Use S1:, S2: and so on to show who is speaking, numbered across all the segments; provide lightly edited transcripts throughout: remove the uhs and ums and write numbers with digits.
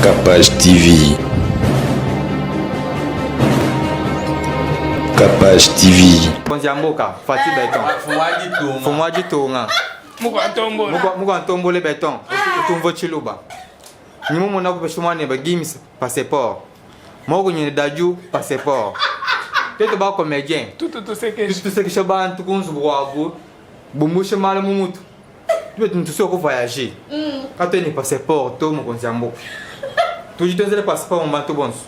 S1: Kapash TV. Kapash TV.
S2: Mokonzi ya mboka Fatih Beton. Fumwa ditonga. Mukwa ntombole beton. Utumvo chiluba. Nyimo mona kupesha mwana ba gims passeport. Moko nyine daju passeport. Teto ba comedien.
S3: Tutu tusekesha.
S2: Tusekesha bantu kunzubu kwabu. Bumbushe mala mu mutu. Tube tuntusi ko voyager. Kato ni passeport to mokonzi ya mboka. Tudi twenzele passeport mu bantu bonso.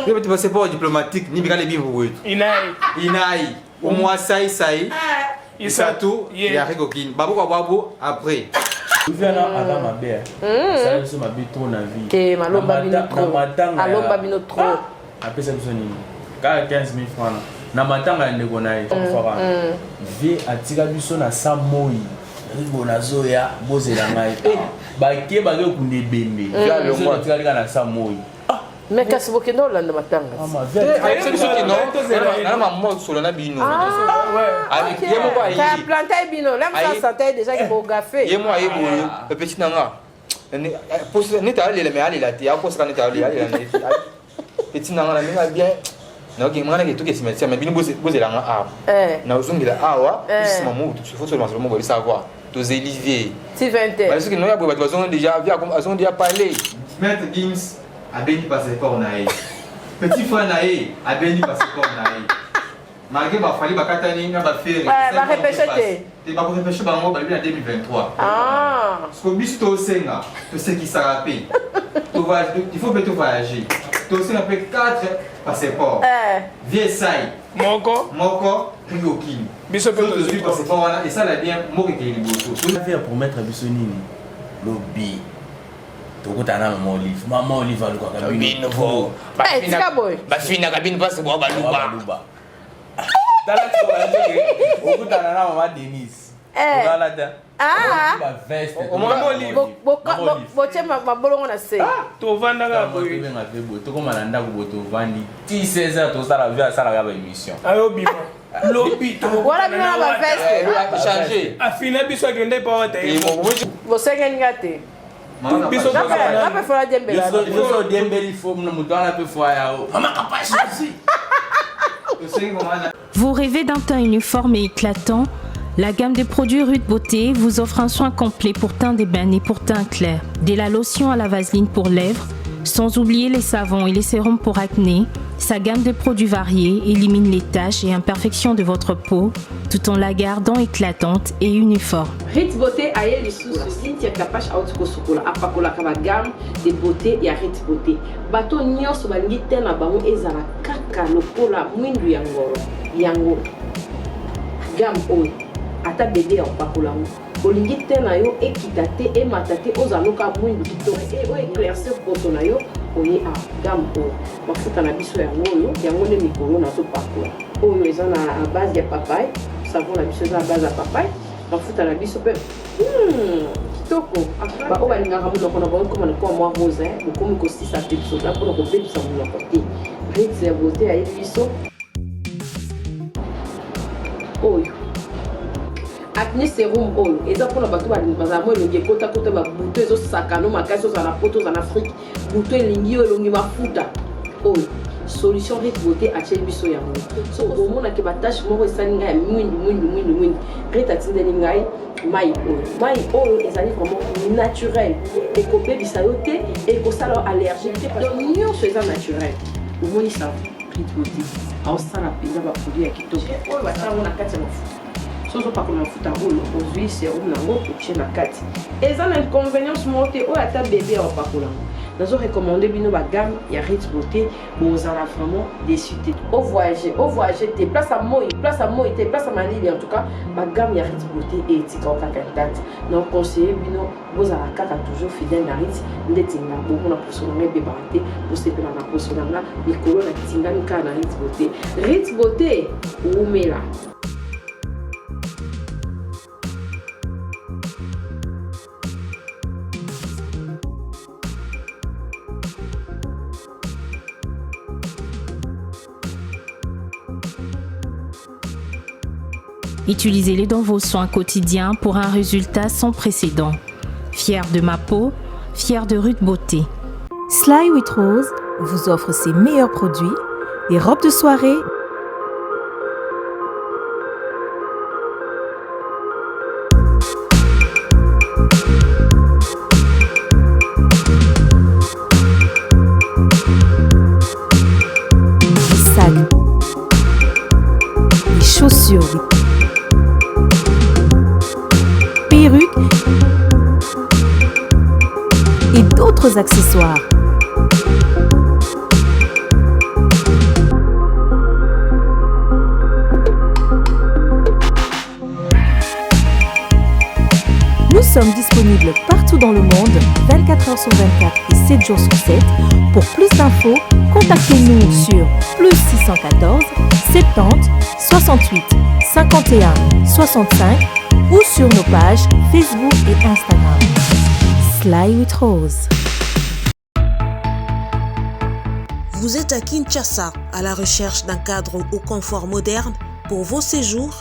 S2: Tube tu passeport diplomatique ni bikale bimbu wetu.
S3: Inayi.
S2: Inayi. Umwa sai sai. Isatu ya Rigokin. Babu kwa babu après.
S4: Viana aza mabe asala biso mabe trop na vie
S5: te malomba bino trop alomba bino trop
S4: apesa biso nini kaka 15 000 francs na matanga ya ndeko na ye akufaka vie atika biso na sa moi rigo nazoya bozela ngai bake bake okunda ebembe biso totikali kaka na sa moi.
S5: Mais kasi bokende olanda matanga.
S2: Ayebisa biso ke non, na mama solo na bino. Ye moko aye.
S5: Ka planta bino, la msa santa déjà ke bo gaffe.
S2: Ye moko aye boye, petit na nga. Neti alela mais alela te, akosaka neti alela alela neti. Petit na nga na minga bien. Naoki nga nake toke cimetière mais bino bozela nga awa. Nazongela awa, sima mo faut solo masolo moko savoir. Tozeli vie.
S5: Ti 20 heures.
S2: Soki noya boye bato bazonga déjà vie azonga déjà parler. Maître Gims abendi passeport na ye. Petit frère na ye abendi passeport na ye. Malgré bafali bakatani na bafere.
S5: Ba repêche te.
S2: Te bako repêche bango balobi na 2023.
S5: Ah.
S2: Parce que biso tosenga tosekisaka mpe. Il faut mpe tovoyager. Tosenga mpe 4 passeport. Vie sai.
S3: Moko.
S2: Moko Rigokin.
S3: Biso mpe
S2: tozwi passeport wana esala bien mboka ekei liboso.
S4: Vie promettre biso nini? Lobi. Tokutana na mama Olive. Mama Olive alukaka bino trop.
S5: Tika boye.
S6: Bafinaka bino mpasi bwa baluba.
S4: Baluba. Tala okutana na mama Denise. Okala ta.
S5: Ah.
S4: Ba veste.
S2: Mama Olive.
S5: Botie mabolongo na se.
S3: Tovandaka boye.
S4: Tobenga pe boye. Tokoma na ndako boye tovandi. Ti 16 heures tosala vie asalaka ba émission.
S3: Ayobima. Lobi
S5: Wana bino na ba veste.
S2: Changer.
S3: Afina biso akende pa wata ye.
S5: Bosengeli nga te.
S3: Biso
S5: Ngape fola diembela.
S4: Biso odiembeli fo moto wana pe fo aya o. Mama Kapash.
S7: Vous rêvez d'un teint uniforme et éclatant? La gamme de produits Ruth Beauté vous offre un soin complet pour teint d'ébène et pour teint clair. De la lotion à la vaseline pour lèvres, sans oublier les savons et les sérums pour acné, sa gamme de produits variés élimine les taches et imperfections de votre peau, tout en la gardant éclatante et uniforme.
S5: Ruth Beauté aye lisusu Cynthia Kapash auti kosukola apakolaka ba gamme de beauté ya Ruth Beauté. Bato nyonso balingi teint na bango ezala kaka lokola mwindu ya ngoro. Yango gamme oyo ata bebe ya kopakola yango olingi teint na yo ekita te emata te ozala loka mwindu kitoko oyo éclaircir poso na yo oye a gamme oyo mafuta na biso yango oyo yango nde mikolo nazopakola oyo eza na base ya papaye, savon na biso eza na base ya papaye, mafuta na biso mpe kitoko. Baoyo balingaka monoko na bango ekoma lokola mwa rose, bokomi kosisa pepsoda mpona kobebisa monoko te. Ruth ya Beauté ayebi biso oyo acné serum oyo eza mpona bato bazala mwa elongi ekotakota babuto ezosakano makasi, ozala na poto ozala na Afrique buto elingi yo elongi mafuta oyo solution Ruth Beauté atieli biso yango. So omonake batache moko esali ngai ya mwindu mwindu mwindu mwindu, Ruth atindeli ngai mai oyo. Mai oyo ezali vraiment naturel, ekobebisa yo te, ekosala yo allergique te, donc nyonso eza naturel. Omoni sa Ruth Beauté aosala mpenza baproduit ya kitoko oyo batia yango na kati ya mafuta. So ozopakola mafuta oyo ozwi serum nango otie na kati, eza na inconvénience moko te oyo ata bebe ya kopakola yango. Nazo recommander bino ba gamme ya Ruth Beauté, bozala vraiment déçu te. O voyager, o voyager te, place à moi, place à moi te, place à malili, en tout cas ba gamme ya Ruth Beauté etika kaka intact. Donc conseiller bino bozala kaka toujours fidèle na Ruth, ndeti nga bomona poso na nga ebebaka te, bosepela na poso na nga mikolo na tingami kaka na Ruth Beauté. Ruth Beauté wumela.
S7: Utilisez-les dans vos soins quotidiens pour un résultat sans précédent. Fière de ma peau, fière de Ruth Beauté. Sly with Rose vous offre ses meilleurs produits, des robes de soirée, des sacs, des chaussures, des perruques et d'autres accessoires. Nous sommes disponibles partout dans le monde, 24 heures sur 24 et 7 jours sur 7. Pour plus d'infos, contactez-nous sur plus 614 70 68 51 65 ou sur nos pages Facebook et Instagram. Sly with Rose.
S8: Vous êtes à Kinshasa à la recherche d'un cadre au confort moderne pour vos séjours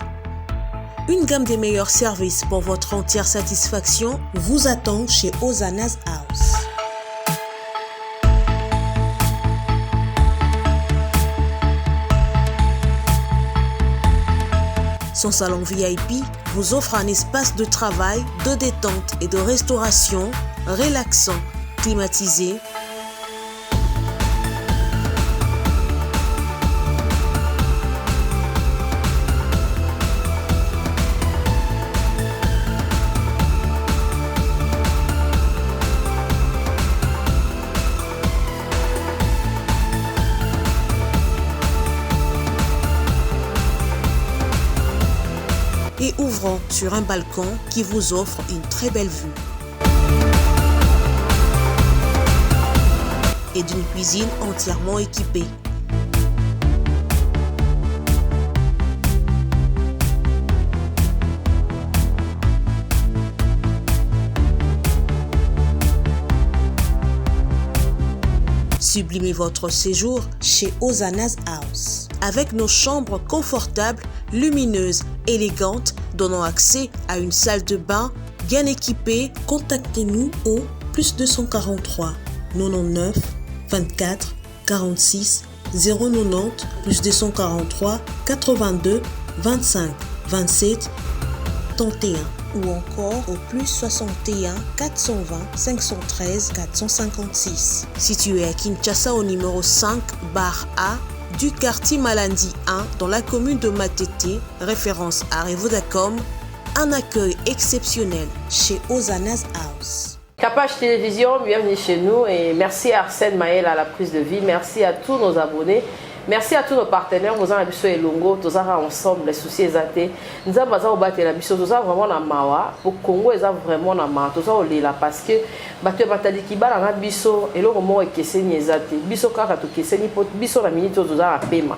S8: Une gamme des meilleurs services pour votre entière satisfaction vous attend chez Ozana's House. Son salon VIP vous offre un espace de travail, de détente et de restauration relaxant, climatisé, et ouvrant sur un balcon qui vous offre une très belle vue. Et d'une cuisine entièrement équipée. Sublimez votre séjour chez Ozana's House. Avec nos chambres confortables, lumineuses, élégantes, donnant accès à une salle de bain bien équipée, contactez-nous au plus 243 99 24 46 090 plus 243 82 25 27 31 ou encore au plus 61 420 513 456. Situé à Kinshasa au numéro 5 bar A du quartier Malandi 1 dans la commune de Matete, référence à Revodacom, un accueil exceptionnel chez Ozana's House.
S5: Capage Télévision, bienvenue chez nous et merci à Arsène Maël à la prise de vie, merci à tous nos abonnés. Merci à tous nos partenaires, boza na biso elongo, tozaka ensemble, souci eza te. Nzambe aza kobatela biso, toza vraiment na mawa, po Congo eza vraiment na mawa, toza kolela parce que bato ya Matadi Kibala na biso eloko moko ekeseni eza te. Biso kaka tokeseni po biso na minute oyo toza na pema.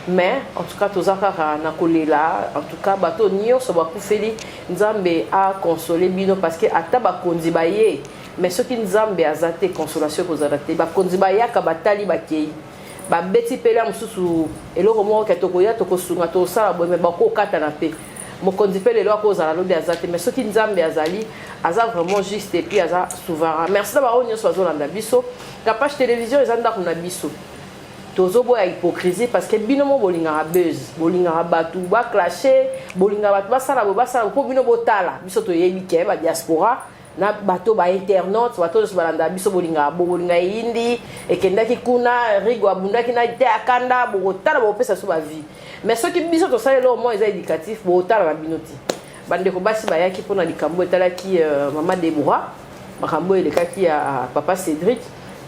S5: Mais en tout cas toza kaka na kolela, en tout cas bato nyonso bakufeli, Nzambe a consoler bino parce que ata bakonzi baye, mais soki Nzambe aza te consolation ekozala te. Bakonzi bayaka batali bakei. Babeti pele ya mosusu eloko moko ke tokoya tokosunga tokosala boye me bakokatana mpe mokonzi mpe lelo akozala lobi aza te mais soki nzambe azali aza vraiment juste et puis aza souverain merci na bango nyonso bazolanda biso kapage télévision eza ndako na biso tozoboya hypocrisie parce que bino mo bolingaka buzz bolingaka bato baclashe bolingaka bato basala boye basala mpo bino botala biso toyebi ke badiaspora na bato ba internautes bato nyonso balandaka biso bolingaka bo bolinga eyindi ekendaki kuna rigo abundaki na te akanda bokotala bokopesa biso bavie mais soki biso tosali eloko moko eza éducatif bokotala na bino te bandeko basi bayaki mpona likambo etalaki euh, mama debora makambo oyo elekaki ya papa cédric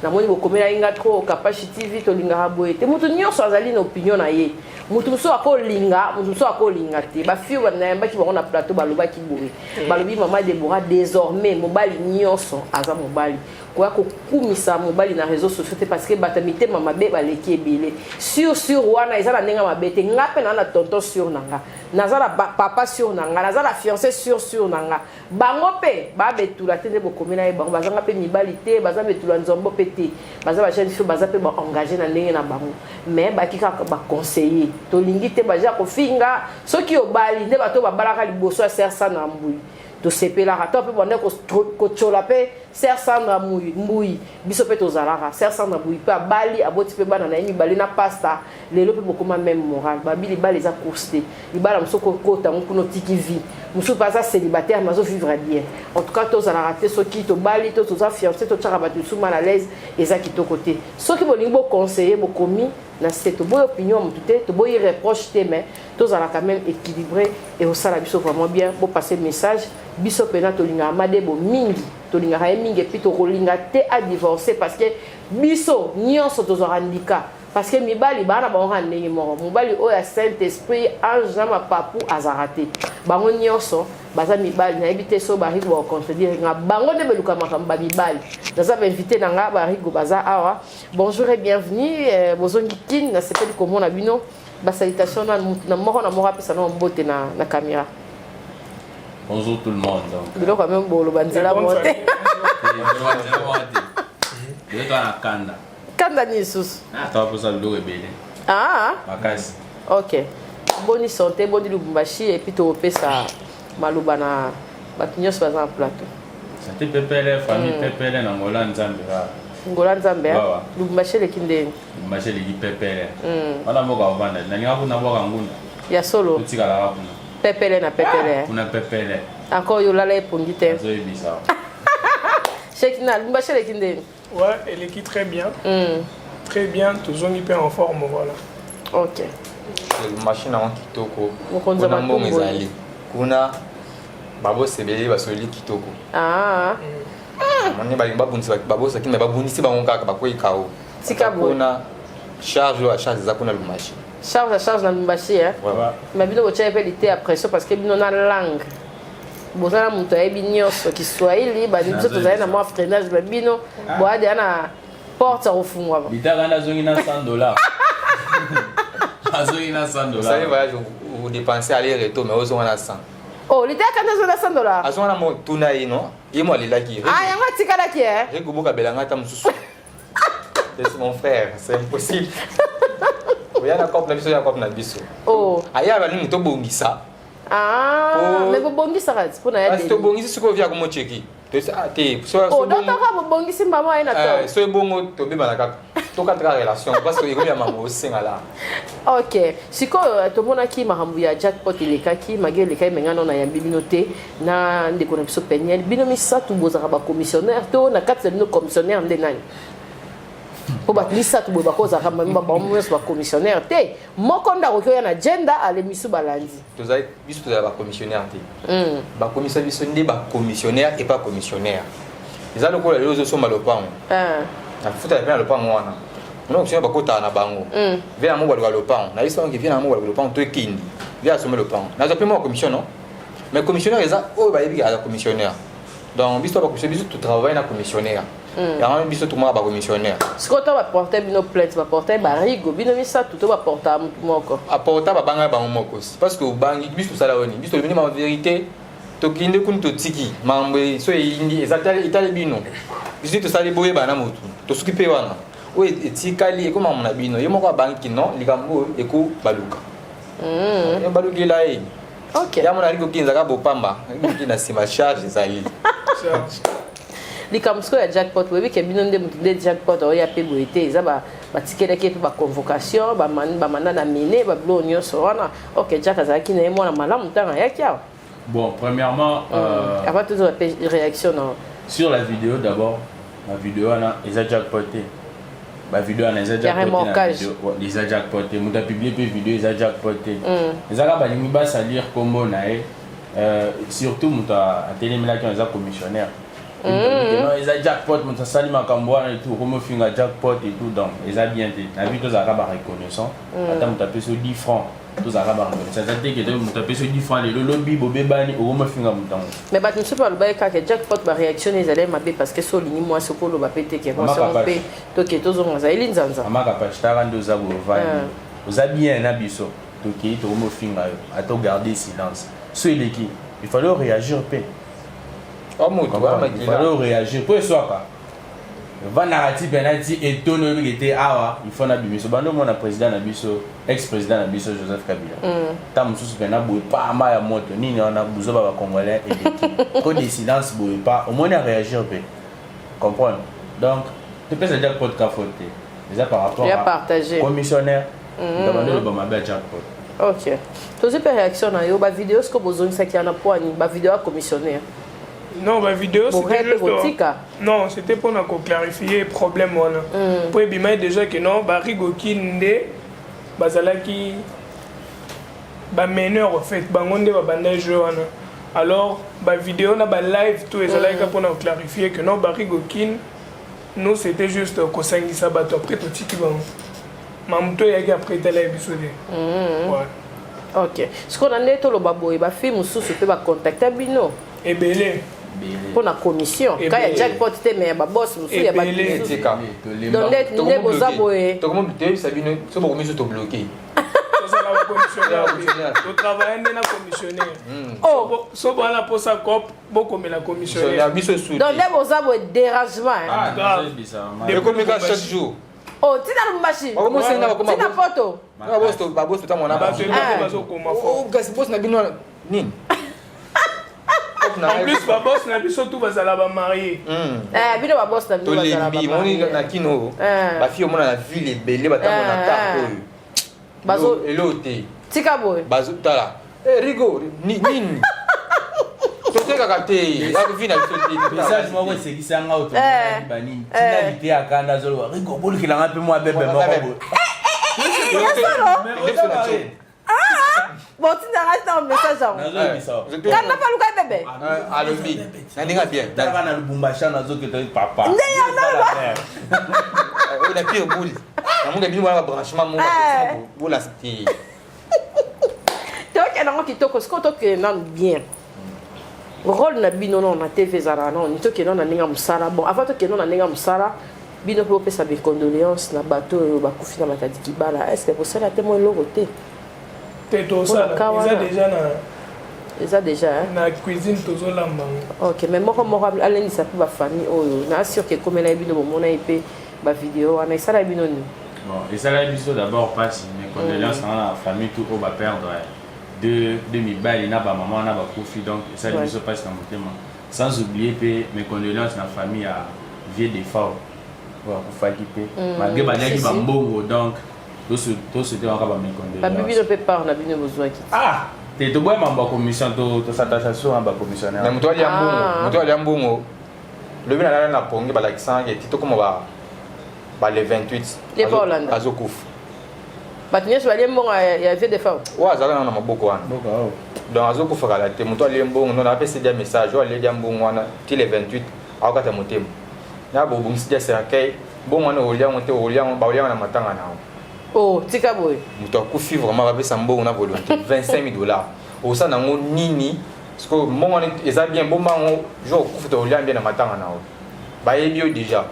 S5: namoni bokomelaki nga trop kapashi tv tolingaka boye te moto nyonso azali na opinion na ye moto mosusu akolinga moto mosusu akolinga te bafille oyo nayambaki bango na plateau balobaki boye eh. balobi mama debora désormais mobali nyonso aza mobali koya kokumisa mobali na réseau sociaux te parce que bato ya mitema mabe baleki ebele sur sur wana eza na ndenge mabe te nga mpe naa na tonton sur na nga naza na papa sur na nga naza na fiancé sur sur na nga Bango pe ba betula te nde bokomela ye bango bazanga pe mibali te baza betula nzombo pe te baza ba jeune fille baza pe ba engage na ndenge na bango mais baki kaka ba conseiller tolingi te baja kofinga soki obali nde bato babalaka liboso ya sersa na mbui tosepelaka to pe bande kotyola pe Sœur Sandra Mbuyi, biso pe tozalaka. Sœur Sandra Mbuyi pe abali, aboti pe bana na ye mibale na pasta. Lelo pe bokoma meme moral. Babi libala eza course te. Libala mosusu okokota yango kuna otiki vie. Mosusu pe aza célibataire mais azo vivre bien. En tout cas tozalaka te soki tobali to toza fiancé totiaka bato lisusu mal à l'aise, eza kitoko te. Soki bolingi bo conseiller bokomi na se. Toboyi opinion ya motu te, toboyi reproche te mais tozala quand même équilibré et osala biso vraiment bien. Bo passer message. Biso pena tolingaka Madebo mingi, tolingaka ye mingi et puis tokolinga te a divorcer parce que biso nionso tozwaka ndika parce que mibali baa na bango kaka ndenge moko. Mobali oyo ya Saint Esprit, ange na mapapu azalaka te. Bango nionso baza mibali, nayebi te so ba Rigo bako contredire nga. Bango nde beluka makambo ba mibali. Naza ba invité na nga ba Rigo baza awa. Bonjour et bienvenue. Bozongi kin, nasepeli komona bino. Ba salutation na mutu na moko na moko apesa na mbote na caméra.
S4: Bonjour tout le monde. Donc,
S5: biloko ya meme boloba nzela
S3: Bonne
S5: moko te.
S4: Biloko na kanda.
S5: Kanda ni lisusu.
S4: Ah, toi posa biloko ebele.
S5: Ah.
S4: Makasi.
S5: OK. Boni santé, boni Lubumbashi et puis topesa maloba na bato nyonso baza na plateau.
S4: Santé pepele, famille pepele na Ngola Nzambe kaka.
S5: Ngola Nzambe, hein?
S4: Wawa.
S5: Lubumbashi eleki ndenge.
S4: Lubumbashi eleki pepele. Wana mboka ovanda, nalinga kuna bwaka ngunda.
S5: Ya solo.
S4: Otikalaka kuna.
S5: Pepele na pepele.
S4: Kuna pepele.
S5: Encore yo lala epongi te.
S4: Azoyebisa.
S5: Shekina, Lubumbashi eleki ndenge.
S3: Ouais, eleki très bien. Très bien, tozongi pe en forme, voilà.
S5: OK.
S2: Lubumbashi na kitoko.
S5: Mokonzi ya
S2: Kuna mbongo
S5: matumbo.
S2: ezali. Kuna babosebeli basoli kitoko.
S5: Ah.
S2: Moni balingi babundisa babosaki mais babundisi bango kaka bakwei kao.
S5: Tika boye.
S2: Kuna charge oyo charge eza kuna Lubumbashi.
S5: Charge à charge na Lubumbashi, hein.
S2: Ouais.
S5: Mais bino botia pe lité à pression parce que bino na langue. Bozala moto ayebi nyonso Kiswahili, ba biso tozali na mwa freinage ba bino boade na porte ya kofungwama.
S4: Litaka nazongi na $100. Azongi na $100.
S2: Osali voyage o dépenser aller retour mais ozonga na 100.
S5: Oh, litaka nazongi na $100.
S2: Azonga na mo tuna ye non? Ye mo alelaki.
S5: Ah, yango atikalaki eh.
S2: Rekoboka belanga ata mosusu. C'est mon frère, c'est impossible. Oya na cop na biso ya cop na biso.
S5: Oh.
S2: Aya ba nini tobongisa.
S5: Ah,
S2: Oh.
S5: mais bobongisaka ti mpona ya
S2: Parce
S5: deni.
S2: tobongisi sikoyo via komocheki. Toyesi ah te so
S5: Oh, donc kaka bobongisi mama ye na to.
S2: So ebongo tobebana kaka. Tokataka relation parce que ekomi ya mama osenga la.
S5: Ok, sikoyo tomonaki makambo ya jackpot elekaki, mage elekaki me ngai nano nayambi bino te na ndeko na biso Peniel. Bino misato bozalaka ba commissionnaire to na kati na bino commissionnaire nde nani? Po bato misato boye bakozalaka bango nyonso ba commissionnaire te. Moko nde akoki oya na agenda ale misu balandi.
S2: Tozali biso tozala ba commissionnaire te. Bakomisa biso nde ba commissionnaire et pas commissionnaire. Eza lokola lelo ozosomba lopango. Nafuta pe na lopango wana. Mona commissionnaire bakotaka na bango. Vie na mo baluka lopango. Na biso ngi vie na mo baluka lopango to ekindi. Vie asomba lopango. Nazwa pe mo commission non? Mais commissionnaire eza oyo bayebi aza commissionnaire. Donc biso ba commissionnaire biso to travailler na commissionnaire. Yango biso tokomaka ba commissionnaire.
S5: Sikoyo to baporte bino plainte, baporte barigo bino misato to baporta motu moko.
S2: Aporta babanga bango moko si parce que obangi biso tosala oyo nini biso tolobi nde ma vérité tokende kuna totiki makambo so eyindi eza etali bino biso nde tosali boyebana na motu tosuki mpe wana oyo etikali ekoma na bino ye moko abangi non likambo oyo ekobaluka balukela ye.
S5: Ok.
S2: Ya mona alingi kokinza kaka bopamba alingi na nsima charge ezali.
S5: Likambo sikoyo ya jackpot, boyebi ke bino nde motu nde jackpot oya mpe boye te, eza batikelaki ye mpe baconvocation bamanda na mine babiloko nyonso wana. Ok, Jack azalaki na ye mwana malamu ntango ayaki awa.
S4: Bon, premièrement,
S5: avant tozwa mpe réaction na
S4: sur la vidéo d'abord, la vidéo wana eza jackpot te. Ba vidéo wana eza jackpot te na
S5: remorquage.
S4: vidéo. Ouais, eza jackpot te. Moto apublie mpe vidéo eza jackpot te. Eza kaka balingi basalir kombo na ye. Surtout moto atelemelaki wana eza commissionnaire. Non, eza jackpot, moto asali makambo wana et tout, okomi ofinga jackpot et tout, donc eza bien te. Na vie tozalaka ba reconnaissant. Ata moto apesi yo 10 francs, tozalaka ba reconnaissant. Eza te ke moto apesi yo 10 francs lelo lobi bobebani okomi ofinga moto yango.
S5: Mais bato mosusu balobaki kaka jackpot ba réaction ezali mabe parce que so olingi mwasi okoloba pe te ke mwasi yango mpe toke tozonga azali linzanza.
S4: Mama Kapash, tala nde oza boye ovandi. Oza bien na biso. Tokei tokomi ofinga yo. Ata ogarder silence. So eleki, il fallait réagir pe.
S2: Oh, moto, wana
S4: Il fallait réagir. Po eswaka. Vandaka ti pena ti etono oyebi ke te awa il faut na bimiso bando mona président na biso ex président na biso Joseph Kabila. Ta mosusu pena boye pa ma ya moto nini wana buzoba ba congolais eleki. Trop de silence boye pa omoni a réagir pe. Comprendre? Donc topesa jackpot ka faute te, eza par rapport
S5: ya
S4: à
S5: partager.
S4: Commissionnaire ndabando loba mabe ya jackpot.
S5: Ok, tozwi mpe réaction na yo. Bavideo siko bozongisaki wana po ani bavideo ya commissionnaire?
S3: Non, bavideo
S5: Bon,
S3: c'était
S5: mpe
S3: juste
S5: kotika.
S3: Non, c'était mpona koclarifier problème wana, po ebimai déjà que non, barigoki nde bazalaki bameneur. En fait, bango nde babanda jeu wana. Alors bavideo na balive tout ezalaki kaka mpona koclarifier que non, barigokin, nous, c'était juste kosangisa bato. Après totiki bango, mamuto eyaki après etala ye biso te. Ouais.
S5: Ok, sikoyo na nde toloba boye, bafille mosusu mpe bacontacta bino?
S3: Ebele.
S5: Mpo na commission ka ya
S3: Ebele.
S5: jackpot te, mais ya babos mosusu, ya bato
S3: Ebele.
S5: mosusu.
S2: Tika.
S5: Donc nde boza boye.
S2: Toyebisa bino, so bokomi so tobloquer.
S3: Tozala bacommissionnaire.
S2: Commissionnaire.
S3: Totravaille nde na commissionnaire.
S5: Oh.
S3: So bwana mposa cop, bokomela commissionnaire.
S2: Biso su.
S5: Donc nde boza boye, dérangement, hein?
S3: Grave.
S2: Ekomi kaka chaque jour.
S5: Oh, ntina Lubumbashi.
S2: Bakomosenga bakoma.
S5: Ntina poto.
S2: Babosi totamona.
S3: Bato ebele bazokoma fort.
S2: Kasi bosi na bino nini?
S3: En plus, babos na biso tu bazala bamarie.
S5: Eh, bino babos na bino bazala
S2: Tolembi moni
S5: bamarié.
S2: na kino.
S5: Eh.
S2: Bafille omona na ville ebele batambola na
S5: Eh,
S2: kar
S5: eh.
S2: oyo. Elo te.
S5: Tika boye.
S2: Bazotala rigo nini, totekaka te vi na biso te.
S4: Message moko esekisanga oyo, tomonaki banini tina lite ya kanda, azoloba: "Rigo, bolukelanga mpe mwa bebe moko boye."
S5: Botindanga ntango message yango.
S4: Nazoyebisa.
S5: Kanda paluka bebe.
S2: Alobi na ndenge ya bien.
S4: Talaka na Lubumbashi, nazoketa papa.
S5: Nde yango.
S2: Oyo na pire boule, namonga bino wana babranchement moko bola te.
S5: Tokende yango kitoko. Sikoyo tokende nanu bien, rôle na bino nano na TV ezalaka nano. Tokende nano na ndenge ya mosala. Bon, avant tokende nano na ndenge ya mosala, bino mpe bopesa bacondoléance na bato oyo bakufi na Matadi Kibala. Est ce que bosala te mwa eloko te?
S3: Te, tosala.
S5: Mpona
S3: Eza
S5: wana.
S3: déjà na
S5: Eza déjà, hein?
S3: Na cuisine, tozolamba yango.
S5: Ok, mais moko moko alendisa mpe bafamille oyo na sûr ke ekomela ye. Bino bomona ye mpe bavideo wana, esala bino nini?
S4: Bon, esalaki biso d'abord mpasi. Mais condoléance nanga na famille tout oyo baperdre deux mibali na bamama wana bakufi. Donc esali biso mpasi na motema. Sans oublier mpe mes condoléances na famille ya vieux Defao oyo akufaki mpe malgré baliaki
S5: Si, si.
S4: bambongo. Donc tosouhaite kaka bames
S5: Babi
S4: condoléances.
S5: bino mpe part na bino bozwaki?
S4: Ah te, toboya mambo ya commission, tos'attacha so na
S2: Na
S4: bacommissionnaire.
S2: moto alia mbongo.
S5: Ah.
S2: Moto alia mbongo, lobi nalala na pongi, balakisanga eti tokoma ba le 28.
S5: Ye pa Olanda.
S2: Azokufa.
S5: Bato nyonso balie mbongo ya vieux Defao.
S2: Oyo azalaka nano na maboko wana.
S4: Mboka oyo.
S2: Donc azokufa kala te. Moto alie mbongo non, apesi dia message oyo alie dia mbongo wana ti le 28, akokata motema na bobongisi dia cercueil. Mbongo wana oliango te, oliango baoliango na matanga na yango.
S5: Oh, tika boye.
S2: Moto akufi vraiment, bapesa mbongo na volonté, 25 000 dollars, osala nango nini? Parce mbongo wana eza bien, bomba yango, jour okufi to olia bien na matanga na yo. Bayebi yo déjà,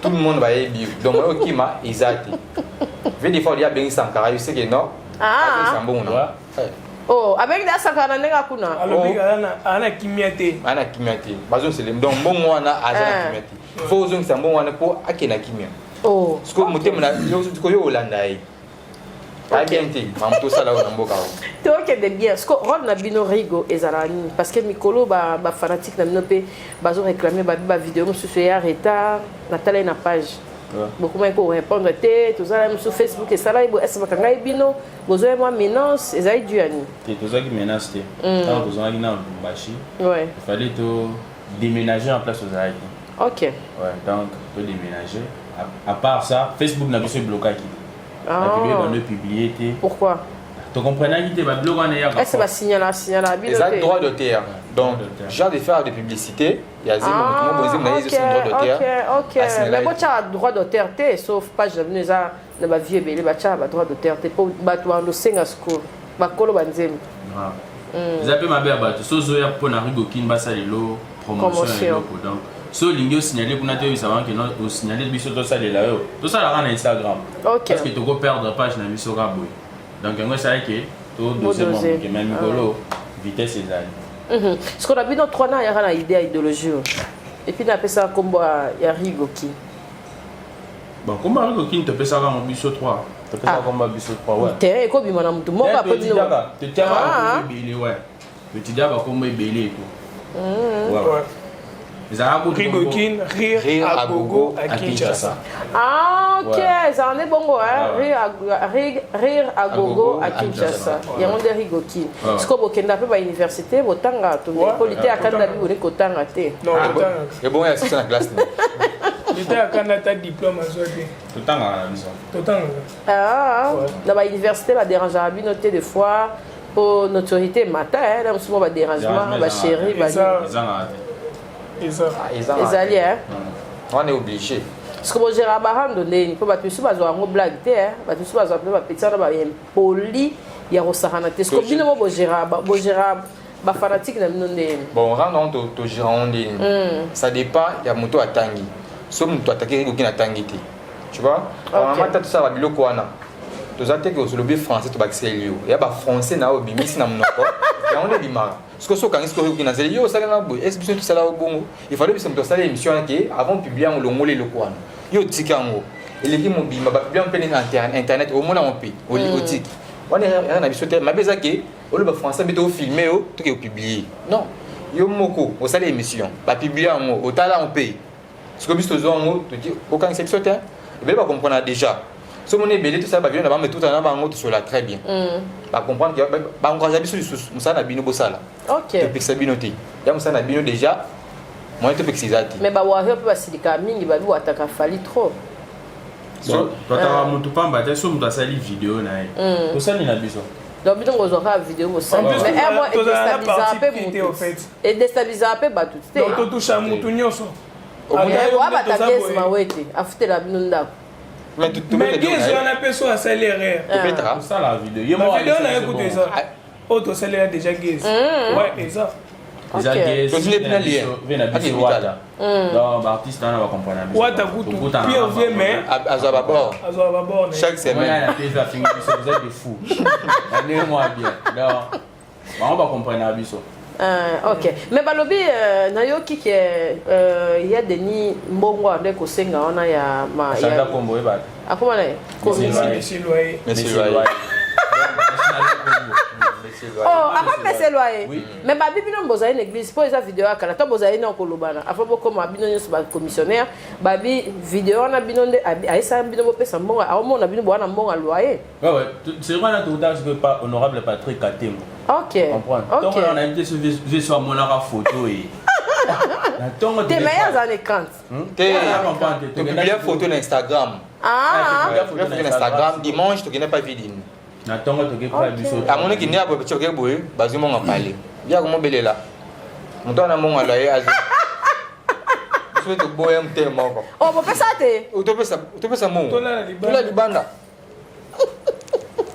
S2: tout le monde bayebi yo. Donc oyo okima eza te. Ve des fois olia abengi Sankara, yo seke non.
S5: Ah.
S2: Abengisa mbongo na
S5: Oh, abengi da Sankara na ndenge akuna.
S3: Alobi aza na kimia te.
S2: Aza na kimia te, bazongisele. Donc mbongo wana aza na
S5: Ah.
S2: kimia te, faut ozongisa mbongo wana mpo akende na kimia.
S5: Oh.
S2: Sikoyo motema na sikoyo yo olanda ye aya bien te. Mamu tosala oyo na mboka oyo.
S5: Tokende bien. Siko rôle na bino, Rigo, ezalaka nini? Parce que mikolo bafanatique na bino mpe bazoréclame, babi bavideo mosusu eya retard. Natala ye na page, bokomaki korépondre te. Tozala mosusu Facebook esala ye boye, ese bakanga ye bino, bozoya mwa menace, ezali du ya nini?
S4: Te, tozwaki menace te. Ntango tozwaki na Lubumbashi, il fallait to déménager en place ozalaki. Ouais, donc to déménager. À part ça, Facebook na biso eblokaki. Bapublie, bando publie te.
S5: Pourquoi?
S4: Tokomprenaki te, babiloko wana eyaka.
S5: Ese basignala signala bino
S2: Eza
S5: te?
S2: droit d'auteur. Donc
S4: Droit d'auteur.
S2: genre de faire de publicité ya zembo, moto moko boye, zembo na ye ezosenga droit d'auteur.
S5: Ok,
S2: Asignala
S5: mais
S2: ye.
S5: botyaka droit d'auteur te, sauf page na bino eza na bavie ebele, batyaka badroit d'auteur te mpo bato bandosenga sikoyo bakolo banzembo.
S4: Eza mpe mabe ya bato. So ozoya mpo na Rigokin, basala elo promotion ya
S5: Promotion.
S4: eloko. Donc so olingi osignale kuna te, oyebisa bango keno osignale biso, tosalela yo, tosalaka na Instagram. Parce que tokoperdre page na biso ka boye. Donc yango esalaki todose mwa
S5: Bodose.
S4: moke, mais mikolo vitesse ezali.
S5: Sikoyo na bino trois, na ayaka na idée ya idéologie oyo, et puis napesaka nkombo ya Rigoki?
S4: Bon, kombo ya Rigokin, topesaka yango biso 3, topesaka kombo ya biso 3, ouais.
S5: Te, ekobima na motu moko apo bino.
S4: Totiaka
S5: Ah.
S4: bakombo ebele, ouais, totiaka bakombo ebele et tout. Ouais.
S3: Rigokin, rire,
S2: Rire
S3: à
S2: à
S3: gogo
S2: gogo
S3: à Kinshasa.
S5: Ah, ok,
S4: Ouais.
S5: ezala nde bongo hein?
S4: Ouais.
S5: Rire à- rire, rire à gogo à
S4: à
S5: Kinshasa.
S4: Kinshasa.
S5: Yango nde Rigokin.
S4: Ouais.
S5: Sikoyo bokenda mpe bauniversité botanga
S3: Ouais.
S5: tokoli te akanda
S3: Kotanga.
S5: bi boni kotanga te.
S3: Non, totangaka.
S2: Ebongo ya sisa na classe ne.
S3: Leta ya kanda ata diplôme azwa te.
S4: Totangaka na biso.
S3: Totangaka.
S5: Ah,
S3: Ouais.
S5: na bauniversité baderangeaka bino te des fois po notoriété emata hein, na mosusu mwa badérangement
S4: Dérangement
S5: bachéri
S3: ezalaka.
S5: bani
S4: Ezangaka te.
S3: Eza.
S5: ezali hein.
S2: On est obligé.
S5: Parce que bogéraka barando ndeni mpo bato misusu bazwa yango blague te hein. Bato misusu bazwa mpe bapeti wana baimpoli ya kosakana te siko bino mo bogéraka bafanatike na bino ndeni.
S2: Bon, rendre to to gérant ndeni. Ça dépend ya moto atangi. So moto ataki Rigokin atangi te. Tu vois? Normalement ta tosala biloko wana. Toza te ke osolobi français tobakiseli yo. Ya ba français na oyo obimisi na monoko. Yango nde ebimaka. Sikoyo soki okangi sikoyo Rigokin na nzela yo osalanga boye. Est-ce biso tosala yo bongo? Il fallait biso moto asala émission wana ke avant publier yango longola eloko wana. Yo otika yango. Eleki mobimba ba publier yango mpe na internet omona yango mpe otiki. Wana erreur na biso te. Mabe eza ke oloba français mpe tofilme yo toke opublie. Non. Yo moko osala émission bapublie yango otala yango mpe sikoyo biso tozwa yango toti okangisa biso te ebele bacomprendre déjà so moni ebele tosala bavideo na bango metutana na bango tosola très bien bacomprendre ke baencourage biso lisusu mosala na bino bosala
S5: Ok.
S2: topekisa bino te ya mosala na bino déjà moyen topekisa eza te
S5: Mais bawario mpe basilikaka mingi babiwataka fali trop.
S4: Bon, totaka motu pamba te so moto asali video na ye. Tosali na biso.
S5: Donc bino bozwaka video
S3: En
S5: bosali
S3: plus,
S5: mais un mois
S3: tozala na
S5: edestabilisaka
S3: parti
S5: mpe
S3: pris te, au fait.
S5: motu edestabilisaka mpe bato te.
S3: Donc totoucha mutu nyonso.
S2: Omoni-
S3: Ata yo
S5: oya
S3: nde
S5: bata
S3: toza
S5: gese
S3: boye.
S5: mawete afutela bino ndako.
S2: mais
S3: Mais
S2: tobeta
S3: Gez wana mpe so asali erreur.
S2: tobetaka
S4: Tosala video. Ye
S3: Ba
S4: moko
S3: video na ye
S4: alisi
S3: kutu
S4: bon.
S3: eza. Oyo tosalela déjà Gez. Ouais, eza.
S4: Eza
S5: Ok.
S4: Gez,
S2: Tozwi
S4: ve na
S2: na lien.
S4: biso- ve na
S2: Ake
S4: biso
S2: vital.
S4: Wata. Donc baartiste wana bacomprendre biso.
S3: Wata kutu,
S4: Tokutana
S3: pire
S4: na
S3: vieux,
S4: bango.
S3: mais-
S2: azwa babord
S3: Azwa babord na ye.
S2: chaque
S4: Moi,
S2: semaine
S4: na TV afingi biso, vous êtes des fous. Na ndenge mwa bien. Donc bango bacomprendre biso.
S5: Ok, mais balobi nayoki ke ya Denis mbongo ande kosenga wana ya ma
S4: Chanda
S5: ya
S4: kombo oyebaka.
S5: akoma na ye
S4: Monsieur Loyer.
S3: Monsieur Loyer.
S2: Monsieur
S4: Monsieur
S2: Loyer.
S4: Loyer. Monsieur Loyer.
S5: Oh, akopesa loyer.
S4: Oui.
S5: Mais babi bino bozali na église mpo eza video ya kala to bozali na kolobana afo bokoma bino nyonso bacommissionnaire babi video wana bino nde ayesaka bino bopesa mbongo aomona bino bowana mbongo ya loyer.
S4: Ouais, ouais. C'est vrai, là, tout à l'heure, pas honorable Patrick Katembo.
S5: Ok.
S4: Comprendre. Donc,
S5: Ok.
S4: on a invité ce vieux monaka photo et. Na tongo
S5: Te mais ye aza na écran.
S2: Te
S4: comprendre.
S2: topublie photo na Instagram.
S5: Ah.
S2: Topublie photo na Instagram dimanche tokende pa vidini.
S4: Na tongo toke pa biso.
S2: Amonaki nde apo petit oke boye bazwi mbongo pale ya komobelela moto wana mbongo ala ye azwi biso mpe toboya motema moko.
S5: Oh, bopesa te.
S2: Topesa mbongo
S3: Tolala libanda.
S2: tola libanda.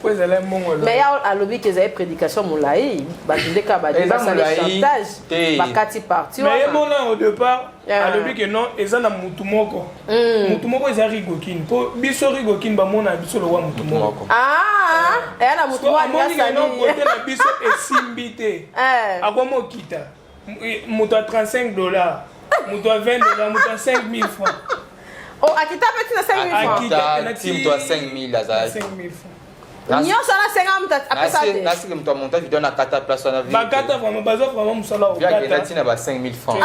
S3: Po ezala mbongo
S5: Mais ya alobi ke ezali prédication molai bato nde kaka badi
S2: Eza
S5: basali
S2: molai
S5: chantage
S2: te.
S5: bakati parti
S3: Mais ye
S5: wana.
S3: mona au départ
S5: Yeah.
S3: alobi ke non eza na mutu moko. Mutu moko eza Rigokin. Po biso Rigokin bamona biso lokwa mutu moko.
S2: moko
S5: Ah, eya na motu
S3: So
S5: moko
S3: amoni ke non
S5: alingi
S3: kote na biso esimbi te.
S5: asali.
S3: Akoma okita. Moto ya 35 dollars, moto ya 20 dollars, moto ya 5000 francs.
S5: Oh, akita mpe ntina 5000 francs.
S3: Akita.
S2: Ata ti moto ya 5000 azalaki
S3: 5000 francs.
S5: Nyonso wana 50 moto apesa te.
S2: Nasiki moto amonta video na kata place wana
S3: Bakata vraiment, bazwa vraiment mosala ya
S2: vi akenda
S3: kokata.
S2: ntina ba 5000 francs.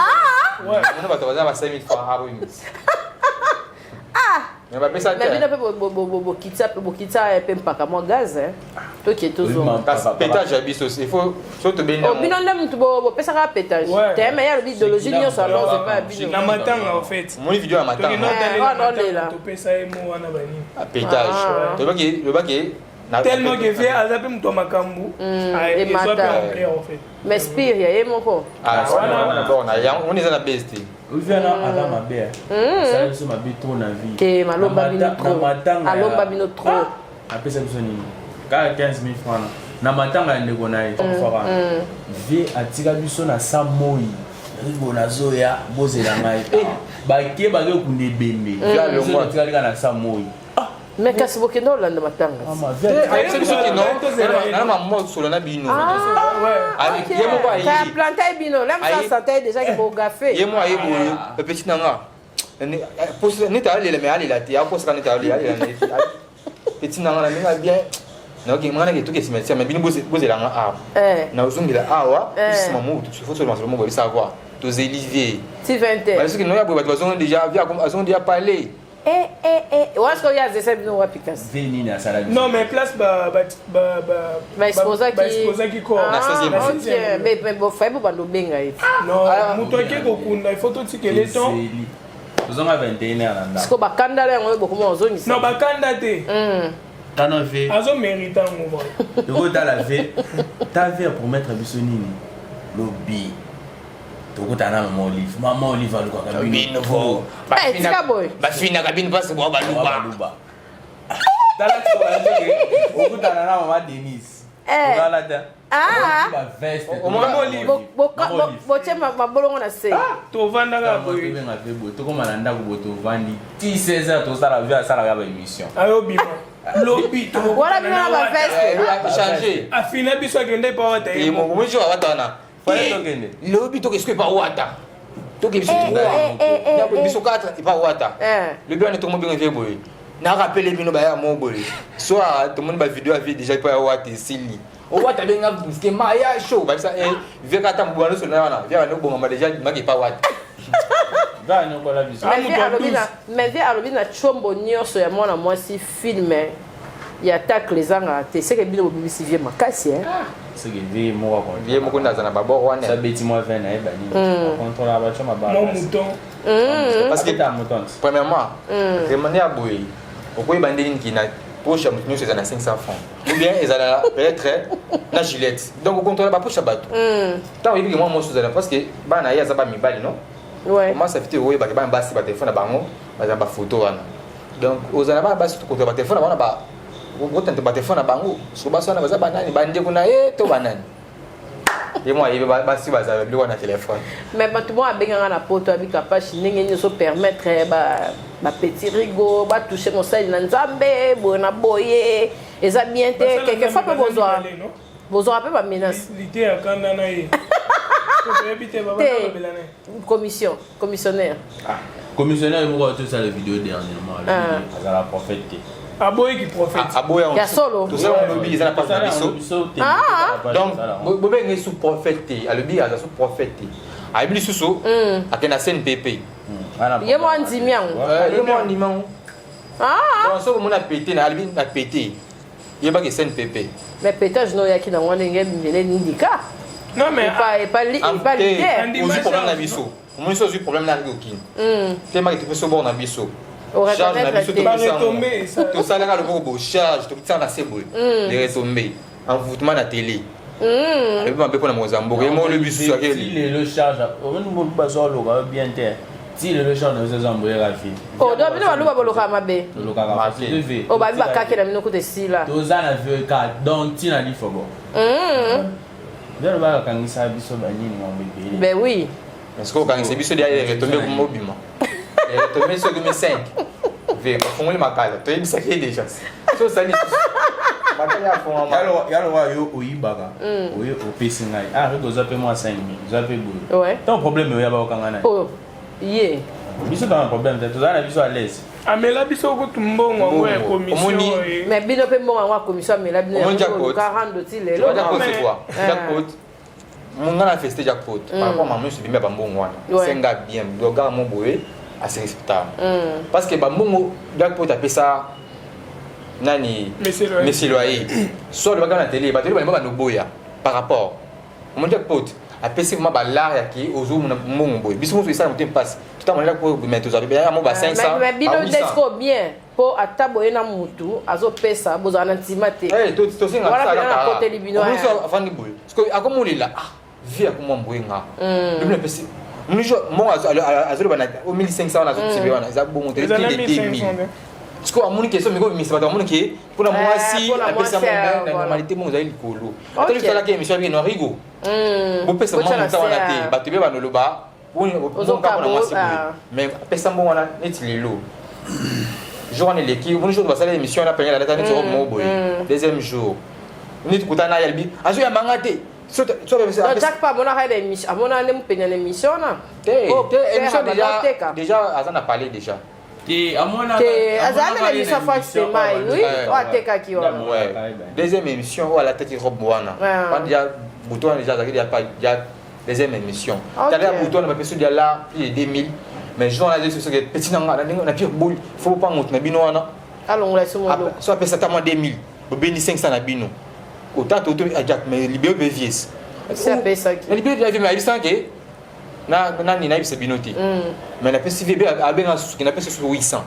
S3: Ouais.
S2: Amoni bato baza na ba 5000 francs abomisi mais bapesa
S5: Mais bino
S2: te.
S5: mpe bokitisa mpe bokitisa mpe mpaka mwa gaz hein. Toke tozonga.
S2: Kasi pétage ya biso il faut so tobendi.
S5: Oh, bino nde motu bopesaka pétage
S3: Ouais.
S5: te mais ye alobi idéologie nyonso alors epa ya bino.
S3: Na matanga en fait.
S2: Omoni video ya
S3: Toke
S2: matanga.
S3: non talela
S5: wana olela.
S3: matanga topesa ye mo wana banini.
S2: Pétage
S5: Ah.
S2: lobaki
S3: Tellement que vie aza mpe moto ya makambo. Ah, ezwa
S5: emata.
S3: mpe ampleur en fait.
S5: Mais spire ya ye moko.
S2: Wana eza na base te.
S4: Uvana aza mabe. Asala biso mabe trop na vie.
S5: Te malomba
S4: Na
S5: bino
S4: na
S5: trop.
S4: matanga ya-
S5: Alomba bino trop.
S4: Apesa biso nini? Kaka 15 000 francs na matanga ya ndeko na ye. Akufaka. Vie atika biso na sa moi. Rigo nazoya bozela ngai. Bake bake kunda ebembe. Biso totikali kaka na sa moi.
S5: Mais kasi bokende olanda matanga.
S4: Mama, vie
S2: Ayebisa biso ke non nana mama solo na bino.
S3: Ouais.
S2: Ye moko aye.
S5: Kaya plante ye bino la mosu
S2: Ayi.
S5: asante ye déjà ke bogafe.
S2: Ye moko aye boye petit na nga neti alela mais alela te akosaka neti alela petit na nga na ndenge bien naoke nga nake toke cimetière mais bino bozelanga awa
S5: Eh.
S2: nazongela awa
S5: Eh.
S2: sima mo faut solo masolo moko savoir. Tozeli vie.
S5: Ti 20 heures.
S2: Soki noya boye bato bazongi déjà vie azongi déjà parler.
S5: Eh eh eh wana sikoyo ye azesa bino wapi kasi?
S4: Vie nini asala biso?
S3: Non mais place ba ba ba ba
S5: ba exposaki
S3: ba exposaki corps.
S2: Na 16e
S5: Ah, ok mais mais bon faye bobanda obenga ye.
S3: Non, moto ake kokunda il faut totikele temps.
S4: Ezeli. Tozonga 21 heures na ndako.
S5: Sikoyo bakandala yango oyo bokoma ozongisa.
S3: Non, bakanda te.
S4: Tano ve.
S3: Azo mérite yango vraiment.
S4: Tokotala ve. Ta ve promettre biso nini? Lobi. Tokutana na mama Olive. Mama Olive alukaka bino.
S6: Bino
S5: Eh, tika boye.
S6: bafinaka bino mpasi bwa baluba.
S4: Baluba. Tala sikoyo bayebiki, okutana na mama Denise.
S5: Eh.
S4: Olala te.
S5: Ah.
S4: Ba veste.
S2: Mama
S3: Olive.
S4: Mama Olive.
S5: Botie mabolongo na se.
S3: Tovandaka boye.
S4: Tobenga pe boye tokóma na ndako boye tovandi ti 16 heures tosala vi asalaka ba émission.
S3: Ayobima. Lobi
S5: Wana bino na ba veste.
S2: Changer.
S3: Afina biso akende pa wata ye.
S2: Moko mo jour awata wana.
S4: Fallait tokende.
S2: Lobi toke soki epa wata. Toke biso
S5: Eh, eh, eh, eh,
S2: 3.
S5: eh.
S2: Biso 4 epa wata.
S5: Eh.
S2: Lobi wana tokomo benga vie boye. Na rappelé bino baya mo boye. Soir tomoni ba vidéo ya vie déjà epa ya wata esili. Owata benga miske maya show babisa eh vie kata mbwana nyonso na wana. Vie wana obongama déjà maki epa wata.
S4: Va nyokola biso.
S3: Ah,
S5: Mais vie
S3: moto ya
S5: alobi na
S3: 12.
S5: mais vie alobi na chombo nyonso ya mwana mwasi film ya tacle ezangaka te seke bino bobimisi vie makasi hein.
S4: Seke vie moko akontrola.
S2: Vie moko nde aza na babord wana.
S4: Sa beti mwa vin na ye banini. Akontrola bato mabala.
S3: Mon mouton.
S2: Parce que
S4: Abeta mouton.
S2: premièrement remande ya boye okoyeba ndenge nini na poche ya moto nyonso eza na 500 francs ou bien ezala peut-être na gilette donc okontrola bapoche ya bato ntango oyebiki mwa mwasi ozala parce que bana ye aza bamibali non
S5: Ouais.
S2: comment ça fait oyebaki bana basi batelefone na bango bazala bafoto wana donc ozala bana basi tokontrola batelefone na bango na ba okotante batelefone na bango soki basi wana baza banani bandeko na ye to banani ye mwa ayebi basi bazala biloko wana na telefone.
S5: Mais bato moko abengaka na poto abika pashi ndenge nini ozo permettre ba ba petit rigo ba toucher mosali na nzambe boye na boye eza bien te quelquefois mpe bozwa bozwaka mpe ba menace.
S3: Liteya kanda na ye. Toyebi te baba
S5: Te.
S3: nalobela na ye.
S5: Commission commissionnaire.
S4: Ah, commissionnaire moko atosala video dernièrement
S5: Ah.
S4: azala prophète te.
S3: Aboyiki prophète.
S2: Aboya
S5: Ya solo.
S2: tosala olobi eza na page na biso.
S5: Ah.
S2: Donc bobenge sous prophète te alobi aza sous prophète te ayebi lisusu akende na CNPP.
S5: Ye moko andimi yango.
S2: Ye moko andimi yango.
S5: Ah.
S2: Donc soki omoni apete na alobi na pete yebaki CNPP.
S5: Mais pétage no oyaki nango ndenge ebimele nindika.
S3: Non mais
S5: Epa epa li epa leader.
S2: Ozwi problème na biso omoni so ozwi problème na okini te maki topesi obord na biso charge na biso
S5: Oreconnaître te.
S3: Ba-retombées, ça.
S2: tosalaka loboko bo charge tokitisaka na se boye les retombées envoûtement na télé alobi mabe mpona mokonzi ya mboka ye moko olobi susu akeli
S4: lelo charge omoni moto bazoloka yo bien te ti lelo charge na biso eza mboyeka vie.
S5: Oh, donc bino baluba bolokaka mabe.
S4: Tolokaka
S2: Mabe.
S4: vie.
S5: Oh, babi bakake na bino kuta esila.
S4: Toza na vie ka donc ntina lifobo nde bakakangisa biso banini mambo ebele.
S5: Ben oui.
S2: Mais soki okangisa biso deya retombe mobima retombe soki mi 5 ve bafongoli makala toyebisaki ye déjà so osali lisusu makala ya fongama
S4: Yaloka yo oyibaka oye opesi ngai ah rego oza mpe mwa 5 000 oza mpe boye
S5: Ouais.
S4: ntango problème oya bakokanga nani.
S5: Oh, ye.
S4: Biso toza na problème te toza na biso à l'aise.
S3: Amela biso kutu mbongo yango ya
S2: Mbongo.
S3: commission.
S2: Omoni-
S3: eh.
S5: Mais bino mpe mbongo yango ya commission amela bino
S2: Omoni
S5: yango
S2: jackpot.
S5: oluka rando ti lelo.
S2: jackpot
S3: mais-
S2: c'est quoi jackpot monga na feste jackpot par rapport mama nyonso ebimi ya bambongo wana
S5: Ouais.
S2: senga bien dogara mo boye ase respectable parce que bambongo jackpot apesa nani
S3: Monsieur Loyer.
S2: monsieur Loyer so alobaka na télé bato balinga banoboya par rapport omoni jackpot apesi vraiment balare yaki ozomona mbongo boye biso moso esala motema mpasi totamona jackpot mais tozwa ya mo ba 500
S5: Mais bino
S2: ba
S5: nde
S2: 800.
S5: sikoyo bien mpo ata boye na mutu azopesa bozala na ntima te.
S2: Eh, tosenga
S5: Wana pena nakoteli bino,
S2: omoni
S5: eh.
S2: so afandi boye parce que akomolela ah vie akomwa mboye nga lobi napesi mbongo azoloba na o 1500 wana azokisibe wana eza bongo te
S3: Eza na
S2: plus de
S3: 1500
S2: 2000
S3: nde.
S2: parce que amoni question miko bimisa bato amoni ke mpona
S5: Eh,
S2: mwasi
S5: mpona
S2: apesa
S5: mwasi,
S2: mbongo
S5: eh,
S2: na
S5: voilà.
S2: normalité mbongo ezali likolo
S5: Ok.
S2: ata tosalaki émission abiki norigo bopesa
S5: Botya
S2: mwa
S5: na
S2: monta wana
S5: se,
S2: te
S5: ah.
S2: bato ebe banoloba
S5: Ozokaba,
S2: mpona mwasi boye
S5: ah.
S2: mais apesa mbongo wana neti lelo jour wana eleki omoni jour basala émission wana pengela alata neti robe moko boye deuxième jour neti kutana ye alobi azoyambanga te
S5: Donc, Jack pa amonaka ye na émission amonaka nde mopenya na émission wana. Oh, père
S2: émission
S5: abanda oteka.
S2: déjà aza na palais déjà
S4: te amonaka
S5: Te azala na émission Frank Stemay, oui,
S2: Ouais,
S5: oyo atekaki wana.
S2: Ouais. Deuxième émission oyo alataki robe wana
S5: Ouais.
S2: wana déjà butu wana déjà azalaki déjà pas déjà Deuxième émission. Tala butu wana bapesi dia la plus de 2000. Mais jour wana soki petit na nga na pire boule, faut pas moto na bino wana.
S5: Alongola so molo.
S2: So apesa ata mwa 2000, bobeni 500 na bino. Autant to ajak mais libéro pe vies.
S5: Si apesaki.
S2: Na libéro dia mais ayebisaka ke na nani nayebisa bino te. Mais napesi vie abenga suki napesi suki 800.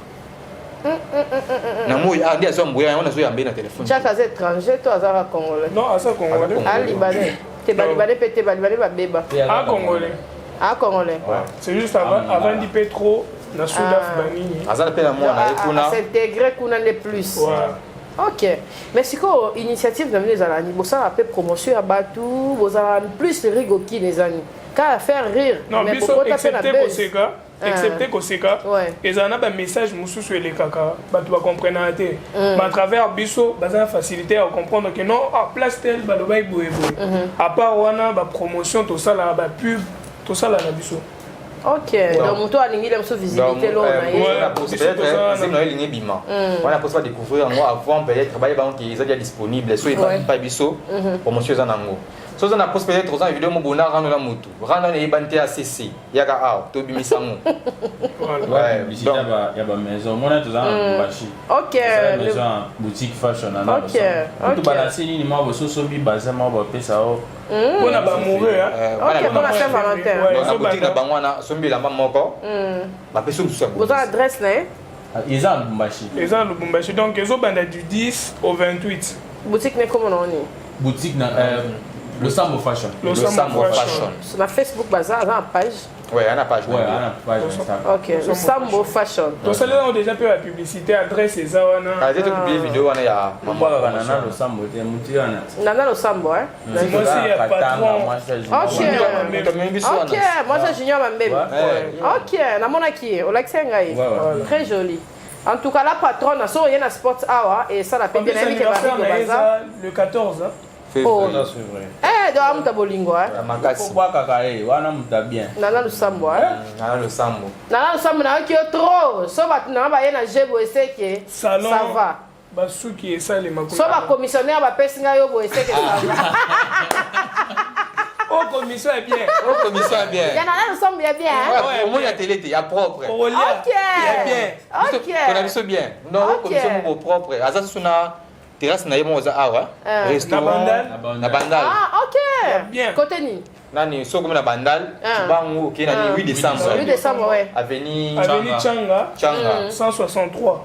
S2: Na moi ah ndi azwa mboya yango nazoyamba ye na telefone.
S5: Jack aza étranger to azaka congolais?
S3: Non, aza congolais.
S5: Ah libanais. Te ba libanais pe te ba libanais babeba.
S3: Ah congolais.
S5: Ah congolais.
S3: Ouais. C'est juste avant avant dit pe trop na Sudaf banini.
S2: Aza pe na mwana ye kuna.
S5: S'intégrer kuna ne plus.
S3: Ouais.
S5: Ok. Mais sikoyo initiative na bino ezala ni bosala pe promotion ya batu, bozala plus rigo kin ezani. Kaka faire rire.
S3: Non,
S5: mais
S3: biso
S5: bokota pe na
S3: excepté
S5: buzz.
S3: koseka, excepté koseka, ezala na bamessage mosusu elekaka bato bacomprenaka te. Mais à travers biso baza na facilité ya comprendre que non, ah, place tel balobaki boye boye. À part wana bapromotion tosalaka, bapub tosala na biso.
S5: Ok, donc moto alingi le mosusu visibilité loo na ye.
S2: Peut-être na elingi ebima wana mposa badécouvrir yango avant, peut-être bayeba yango ke eza dia disponible. So epa biso promotion eza nango, so oza na poste, peut-être oza na video mo bona rando na motu, rando wana eyebani te, acc yaka awa tobimisa yango.
S4: Voilà. Publicité ya bamaison, omona toza na Lubumbashi. Maison ya boutique fashion na kutu balasi nini mwa bososombi baza mwa bapesa o
S3: mpona bamoureux.
S5: Ok, mpona Saint Valentin.
S2: Na boutique na bango wana, sombi elamba moko, bapesi mosusu ya
S5: Boza adresse na ye?
S4: Eza na Lubumbashi.
S3: Eza na Lubumbashi, donc ezobanda du 10 au 28.
S5: Boutique ne komona nini?
S4: Boutique na Losambo Fashion.
S2: Losambo Fashion.
S5: Na Facebook baza, aza na page?
S2: Ouais, ana page.
S4: Ouais, ana page Insta.
S5: Ok, Losambo Fashion.
S3: Tosalela yango déjà mpe ya publicité, adresse eza wana.
S2: Aze topublie video wana ya
S4: Mbwakaka Nana Losambo te, mutu wana.
S5: Nana Losambo, hein?
S3: Mwasi ya patron.
S5: Ok, ok, mwasi ya Junior Mambembe. Ok, namonaki ye, olakisi ngai. Très joli. En tout cas, la patronne, so oye na sport awa esala pe bien, nayebi ke barigo baza.
S3: Le 14, hein?
S5: Oh. Eh, donc amuta bolingo, hein?
S2: Makasi.
S4: Bwakaka ye wana muta bien.
S5: Nana Lusambo, hein?
S2: Nana Lusambo.
S5: Nana Lusambo, nayoki yo trop. So bato nanga baye na jebo eseke.
S3: Salon.
S5: Ça va.
S3: Basuki esalema.
S5: So bacommissionnaire bapesi ngai yo boye eseke, ça va.
S3: O commission ya bien.
S2: O commission ya bien.
S5: Ya Nana Lusambo ya bien, hein?
S2: Omoni ya télé te, ya propre.
S5: Ok.
S3: Ya bien.
S5: Ok.
S2: Kona biso bien. Non, o commission moko propre. Aza susu na terrasse na ye moko, oza awa, restaurant na Bandal.
S5: Ah ok.
S3: Bien.
S5: Côté nini?
S2: Nani, soki okomi na Bandal, bango okei na 8 décembre.
S5: 8 décembre, ouais.
S2: Avenue
S3: Avenue Changa.
S2: Changa.
S3: 163.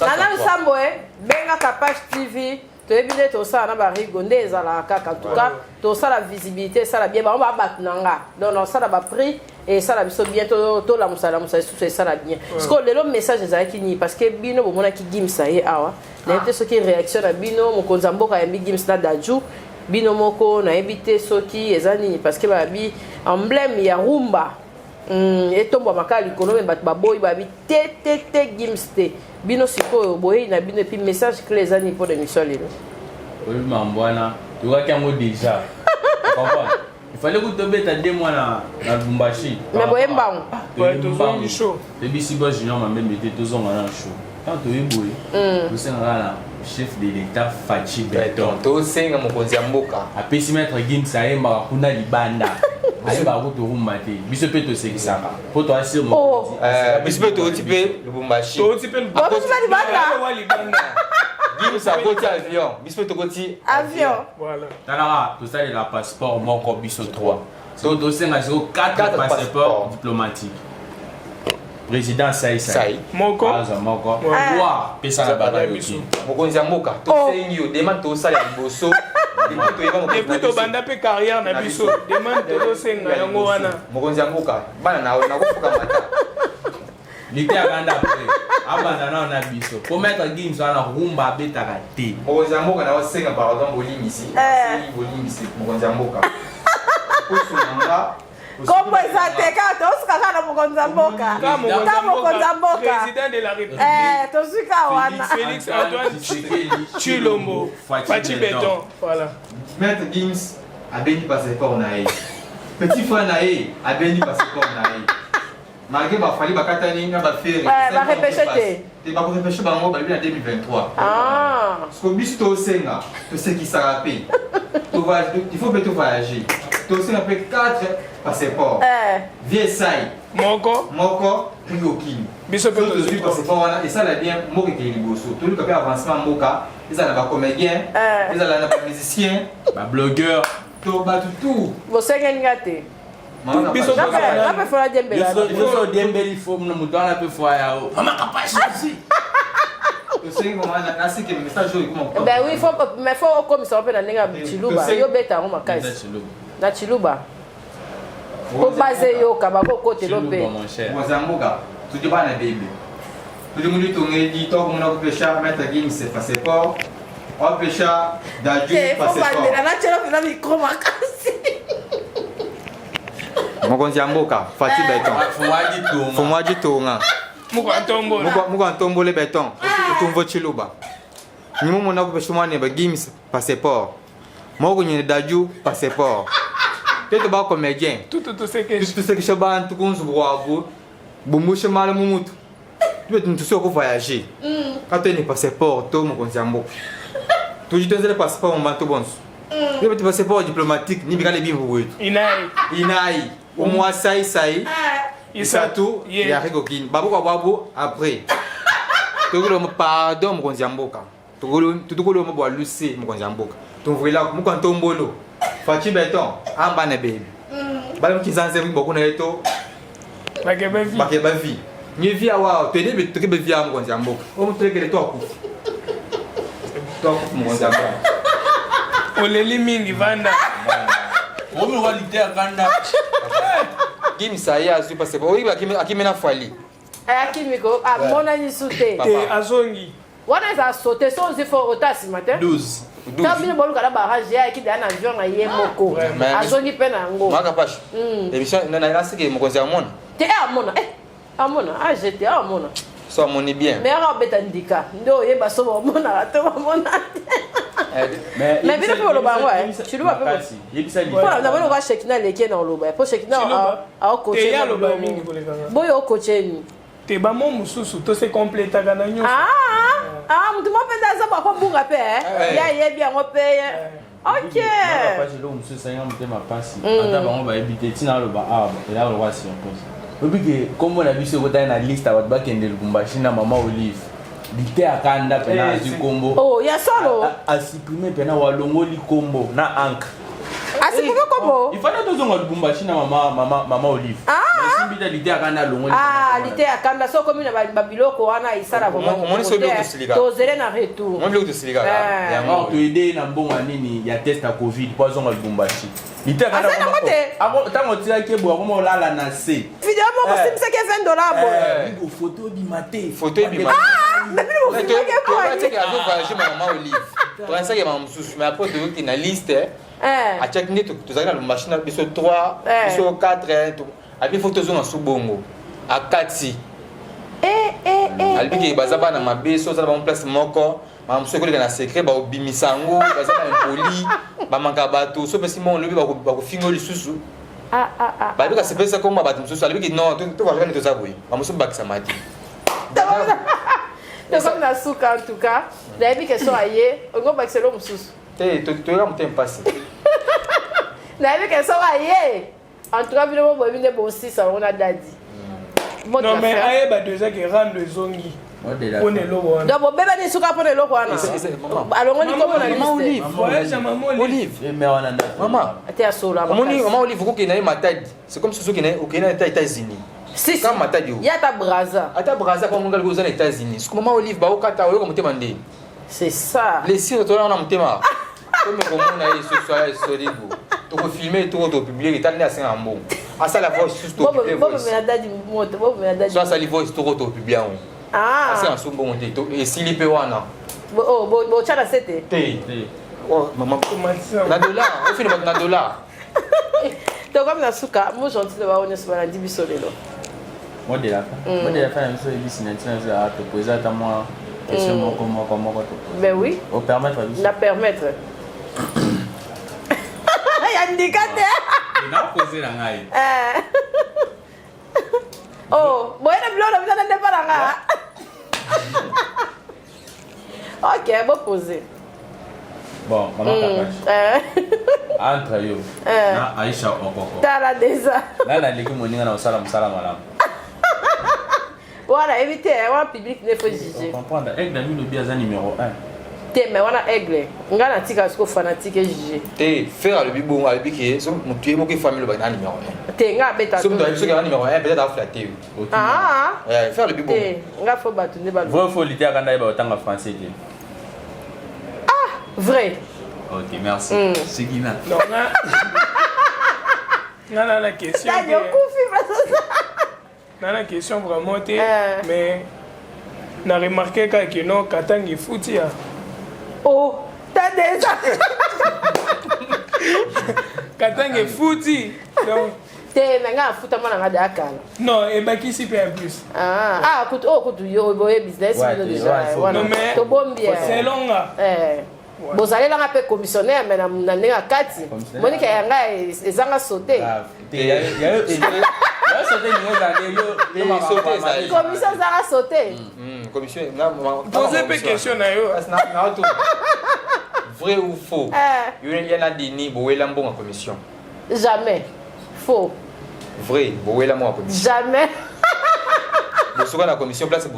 S5: Nana Lusambo, e bengaka Page TV, toyebi nde tosala na barigo nde ezalaka kaka. En tout cas tosala visibilité, esala bien. Bango baa bato na nga, donc nasala baprix esala biso bien, tolamusa-lamusa lisusu, esala bien. Sikoyo lelo message ezalaki nini? Parce que bino bomonaki Gims ye awa, nayebi te soki réaction na bino. Mokonzi ya mboka ayambi Gims na Daju, bino moko nayebi te soki eza nini, parce que bayabi emblème ya rumba etombwama kaka likolo, me bato baboyi, bayabi te te te, Gims te. Bino sikoyo boyei na bino, et puis message clé eza nini mpona émission lelo?
S4: Oyebi mambo wana, tokaki yango déjà, comprendre, il fallait que tobeta 2 mois na Lubumbashi.
S5: Mais boye mbango.
S3: Tozongi show.
S4: Toyebisi ba Junior Mambembe te, tozonga na show. Tant toyebi boye, tosengaka na chef de l'État Fatshi Béton.
S2: Tosenga mokonzi ya mboka.
S4: Apesi maître Gims, ayembaka kuna libanda, ayebaka kutu rumba te. Biso mpe tosekisaka mpo toasire.
S2: Biso mpe touti mpe Lubumbashi.
S3: Touti mpe.
S5: Libanda.
S2: Gims akoti avion, biso mpe tokoti
S5: avion.
S3: Voilà.
S4: Talaka, tosalela passeport moko biso 3, siko tosenga siko 4 passeport diplomatique. Président Saisai
S3: moko.
S4: Aza moko wa pesa na bana.
S2: Mokonzi ya mboka, tosengi yo, demande tosala ya liboso.
S3: Depuis tobanda mpe carrière na biso, demande tozosenga yango wana.
S2: Mokonzi ya mboka, bana na nakofuka mata.
S4: Lite akanda après abanda nao na biso po maître Gims wana rumba abetaka te.
S2: Mokonzi ya mboka, naosenga pardon, bolimbisi, bolimbisi mokonzi ya mboka, kosunga.
S5: Kombo eza te, kaka tosuka kaka na mokonzi ya mboka, ka mokonzi ya mboka.
S3: Président de la République.
S5: Tozwi ka wana.
S3: Félix Antoine Tshilombo Fatshi Béton, voilà.
S2: Maître Gims abendi passeport na ye, petit frère na ye abendi passeport na ye, malgré bafali bakatani na baFerre.
S5: Barepêche te.
S2: Te, bakorepêche bango, balobi na 2023. Parce que biso tosenga, tosekisaka mpe, il faut mpe tovoyage. Tosenga mpe 4 passeport. Vie sai.
S3: Moko.
S2: Moko Rigo Kin.
S3: Biso mpe
S2: tozwi passeport wana esala bien mboka ekei liboso. Toluka mpe avancement mboka ezala na bacomédien, ezala na bamusicien,
S4: bablogueur,
S2: to bato tout.
S5: Bosengeli nga te.
S3: Biso
S5: Nga mpe fola diembela.
S4: Biso odiembeli fo moto wana mpe fo aya o mama Kapashi aussi.
S2: Tosengi vraiment nasike message oyo ekoma.
S5: Ben oui, faut, mais faut okomisa mpe na ndenge ya Chiluba. Yo beta yango makasi na Chiluba po base eyoka bakokotelo mpe.
S2: Mokonzi ya mboka, tudi bana bebe, tudi mudi tongeli tokomona kopesha Maître Gims passeport, opesha Dadju passeport.
S5: Natiela mpena micro makasi.
S2: Mokonzi ya mboka Fati Beton, fumwaji tonga.
S3: Moko antombola.
S2: Muko antombole beton otumvo Chiluba nimumona kupesha mwana ba Gims passeport, moko nyene Dadju passeport, teto ba comédien.
S3: Tutu tusekesha.
S2: Tusekesha bantu kunzubu kwabu bumbushe mala mumutu tube tuntu ko voyager katweni passeport to mokonzi ya mboka tuji twenzele passeport mu bantu bonso tube tu passeport diplomatique nibikale bimbu wetu.
S3: Inai.
S2: Inai umwa sai sai isatu ya Rigo Kin babuka bwabu après tokulomba pardon mokonzi ya mboka, tutukulomba bwa luse mokonzi ya mboka tumvuila muka ntombolo Faci Beton ambana bebi bala mukinzanze bokuna yeto.
S3: Bakeba vi.
S2: Bakeba vi nye vi awa toyebi tokebe vi ya mokonzi ya mboka oyo motolekele to akufi to akufi mokonzi ya mboka.
S3: Oleli mingi, vanda.
S4: Omi wa liter kanda.
S2: Gimisa ye azwi passeport oyebi akimi na Fally.
S5: Akimiko amonani su te.
S2: Papa.
S3: Te, azongi.
S5: Wana eza sote so ozwi fo ota nsima te.
S4: 12.
S5: Ntango bino boluka na barrage, ye ayaki deya na avion na ye moko, azongi mpe na yango.
S2: Maka Pache émission nasike mokonzi ya mona.
S5: Te, amona, amona agt amona.
S2: So amoni bien.
S5: Mais aka obeta ndika nde oyeba so bamonaka to bamona te. Mais bino mpe boloba yango, Chiluba mpe.
S4: Yebisa.
S5: Mpona namoni oka Shekina aleki ye na oloba po Shekina
S3: Chiluba. Te, ye aloba mingi
S5: aokoche
S3: koleka nga.
S5: boyo okoche
S3: Te, bamo mosusu to se complétaka na nyonso.
S5: Ah, motu moko mpenza aza bakobunga mpe ye ayebi yango mpe ye, ok.
S4: Pasi eloko mosusu esalinga motema pasi, ata bango bayebi te ntina aloba awa ela lokwa surprise. Oyebi ke nkombo na biso ekotaki na liste ya bato bakende Lubumbashi na mama Olive lite akanda mpena azwi nkombo.
S5: Oh, ya solo?
S4: Asupprime mpena, walongoli nkombo na encre.
S5: Asupprime nkombo.
S4: Ifanda tozonga Lubumbashi na mama Olive. Esimbi te, lite akanda alongoli.
S5: Ah, lite akanda so okomi na babiloko wana esala.
S2: Omoni so biloko tosilika.
S5: Tozele na retour.
S2: Omoni biloko tosilikaka.
S4: Or toyede na mbongo ya nini ya test ya Covid mpo azonga Lubumbashi lite.
S5: Aza nango te.
S4: Ntango otiaki eboye akoma olala na se.
S5: Video moko osimisaki 20 $ boye.
S4: Foto ebima te.
S2: Foto ebima.
S5: Mais bino bofilmaki
S2: boye azovoyage ma mama Olive, tokanisaki mama mosusu, mais après toyoki na liste atiaki nde tozalaki na Lubumbashi na biso 3, biso 4. Abi fo tozonga su bongo akati alobiki baza bana mabe so ozala bango place moko, makambo mosusu ekoleka na secret, baobimisa yango, baza ba impoli, bamaka bato so opesi mbongo lobi bakofinga yo lisusu. Balobi kasepelisa komba bato mosusu, alobiki non, tovoyage nde toza boye, bamosusu bakisama te.
S5: Tokomi na suka. En tout cas nayebi question aye olingi obakisa elo mosusu.
S2: Te, toyoka motema mpasi.
S5: Nayebi question aye. En tout cas bino mo boyebi nde bosisa bango na dadi.
S3: Non, mais ayeba déjà ke rando ezongi mpona eloko wana.
S5: Donc bobebani suka mpona eloko wana, alongoli kombo na liste.
S3: Voyage ya mama Olive.
S2: Mama
S5: te asola.
S2: Omoni mama Olive okokende na ye Matadi, c'est comme soki okende na États-Unis.
S5: Si,
S2: kama Matadi.
S5: Ye ata Braza.
S2: Ata Braza kwa mongali oza na États-Unis, soki mama Olive baokata oyoka motema nde.
S5: C'est ça.
S2: Lesire toza wana motema tome komona ye soso aya esoligo tokofilme toko topublie etali nde asengaka mbongo asala voice susu topublie voice.
S5: Bobomela dadi moto, bobomela dadi.
S2: So asali voice toko topublie yango, asenga so mbongo te, esili mpe wana.
S5: Botya na se te.
S2: Te, mama na dollar ofini bato na dollar.
S5: Tokomi na suka. Mo gentil na bango nyonso balandi biso lelo.
S4: Mot de la fin, mot de la fin na biso ebisi na ntina biso topose ata mwa question moko moko moko topose.
S5: Ben oui.
S4: Opermettre biso?
S5: Na permettre ya ndika te.
S4: Napose na ngai.
S5: Oh, boye na biloko na biso na ndepa na nga. Ok, bopose.
S4: Bon, maman Kapash. Entre yo na Aisha Okoko.
S5: Tala déjà.
S4: Nani aleki moninga na kosala mosala malamu?
S5: Wana yebi te, wana public ne faut juger.
S4: Comprendre, aigle na mino bi aza numéro 1.
S5: Te mais wana aigle, nga na tika siko fanatique et juger.
S2: Te, faire alobi bongo alobi ke so mutu ye moko efami loba na numéro 1.
S5: Te nga abeta.
S2: So mutu soki na numéro 1 peut-être a flatter yo.
S5: Ah.
S2: Eh, faire alobi bongo.
S5: Te, nga faut batu nde ba.
S4: Vrai faut liteya kanda yeba otanga français te.
S5: Ah, vrai.
S4: Ok, merci. Segina.
S3: Non, nga nga na na question.
S5: Dani okufi parce
S3: Na na question vraiment te, mais na remarqué kaka que non Katanga efuti ya.
S5: Oh, t'as déjà.
S3: Katanga efuti. Donc
S5: te mais nga afutama na nga deya kala.
S3: Non, ebakisi mpe en plus.
S5: Ah, ah kutu oh kutu yo boye business bino déjà. Wana.
S3: Non mais
S5: tobombi.
S3: Selon nga.
S5: Eh. Bozalelanga mpe commissionnaire mais na ndenge ya kati monika ya ngai ezanga saute. Commission ezanga saute.
S2: Commission
S3: pose mpe question na yo.
S2: Vrai ou faux? Yo ya na dini bowela mbongo commission.
S5: Jamais. Faux.
S2: Vrai, bowela mbongo commission.
S5: Jamais.
S2: Bosoka na commission place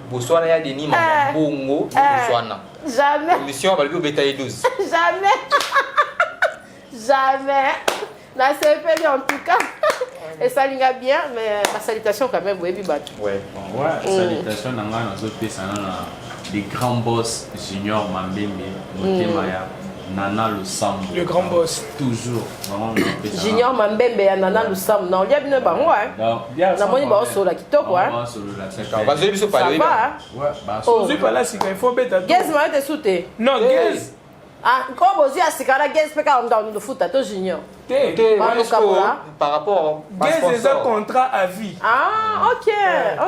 S2: boswana ya dini mbongo boswana.
S5: Jamais.
S2: Commission balobi obeta ye 12.
S5: Jamais. Jamais. Nasepeli en tout cas. Esalinga bien mais ba salutation quand même boyebi bato.
S2: Ouais.
S4: Bon, ouais, salutation na ngai nazopesa na na les grands boss Junior Mambembe motema ya Nana Lusambo.
S3: Le grand boss.
S4: Toujours. Vraiment, napesa
S5: Junior Mambembe ya Nana Lusambo na olia bino bango hein. Namoni baosola kitoko hein.
S2: Bazoli biso
S5: Ça
S2: pale.
S5: va hein.
S3: Ozwi pala sika il faut beta.
S5: Gaz mayo te sute.
S3: Non, gaz.
S5: Ah, ko bozwi ya sika na gaz mpe kaka ndako ndofuta to Junior.
S3: Te.
S2: Te,
S5: Ba
S2: wana sikoyo,
S5: lokabola.
S2: par rapport ba
S3: Gaz eza
S2: sponsor.
S3: contrat à vie.
S5: Ah, ok,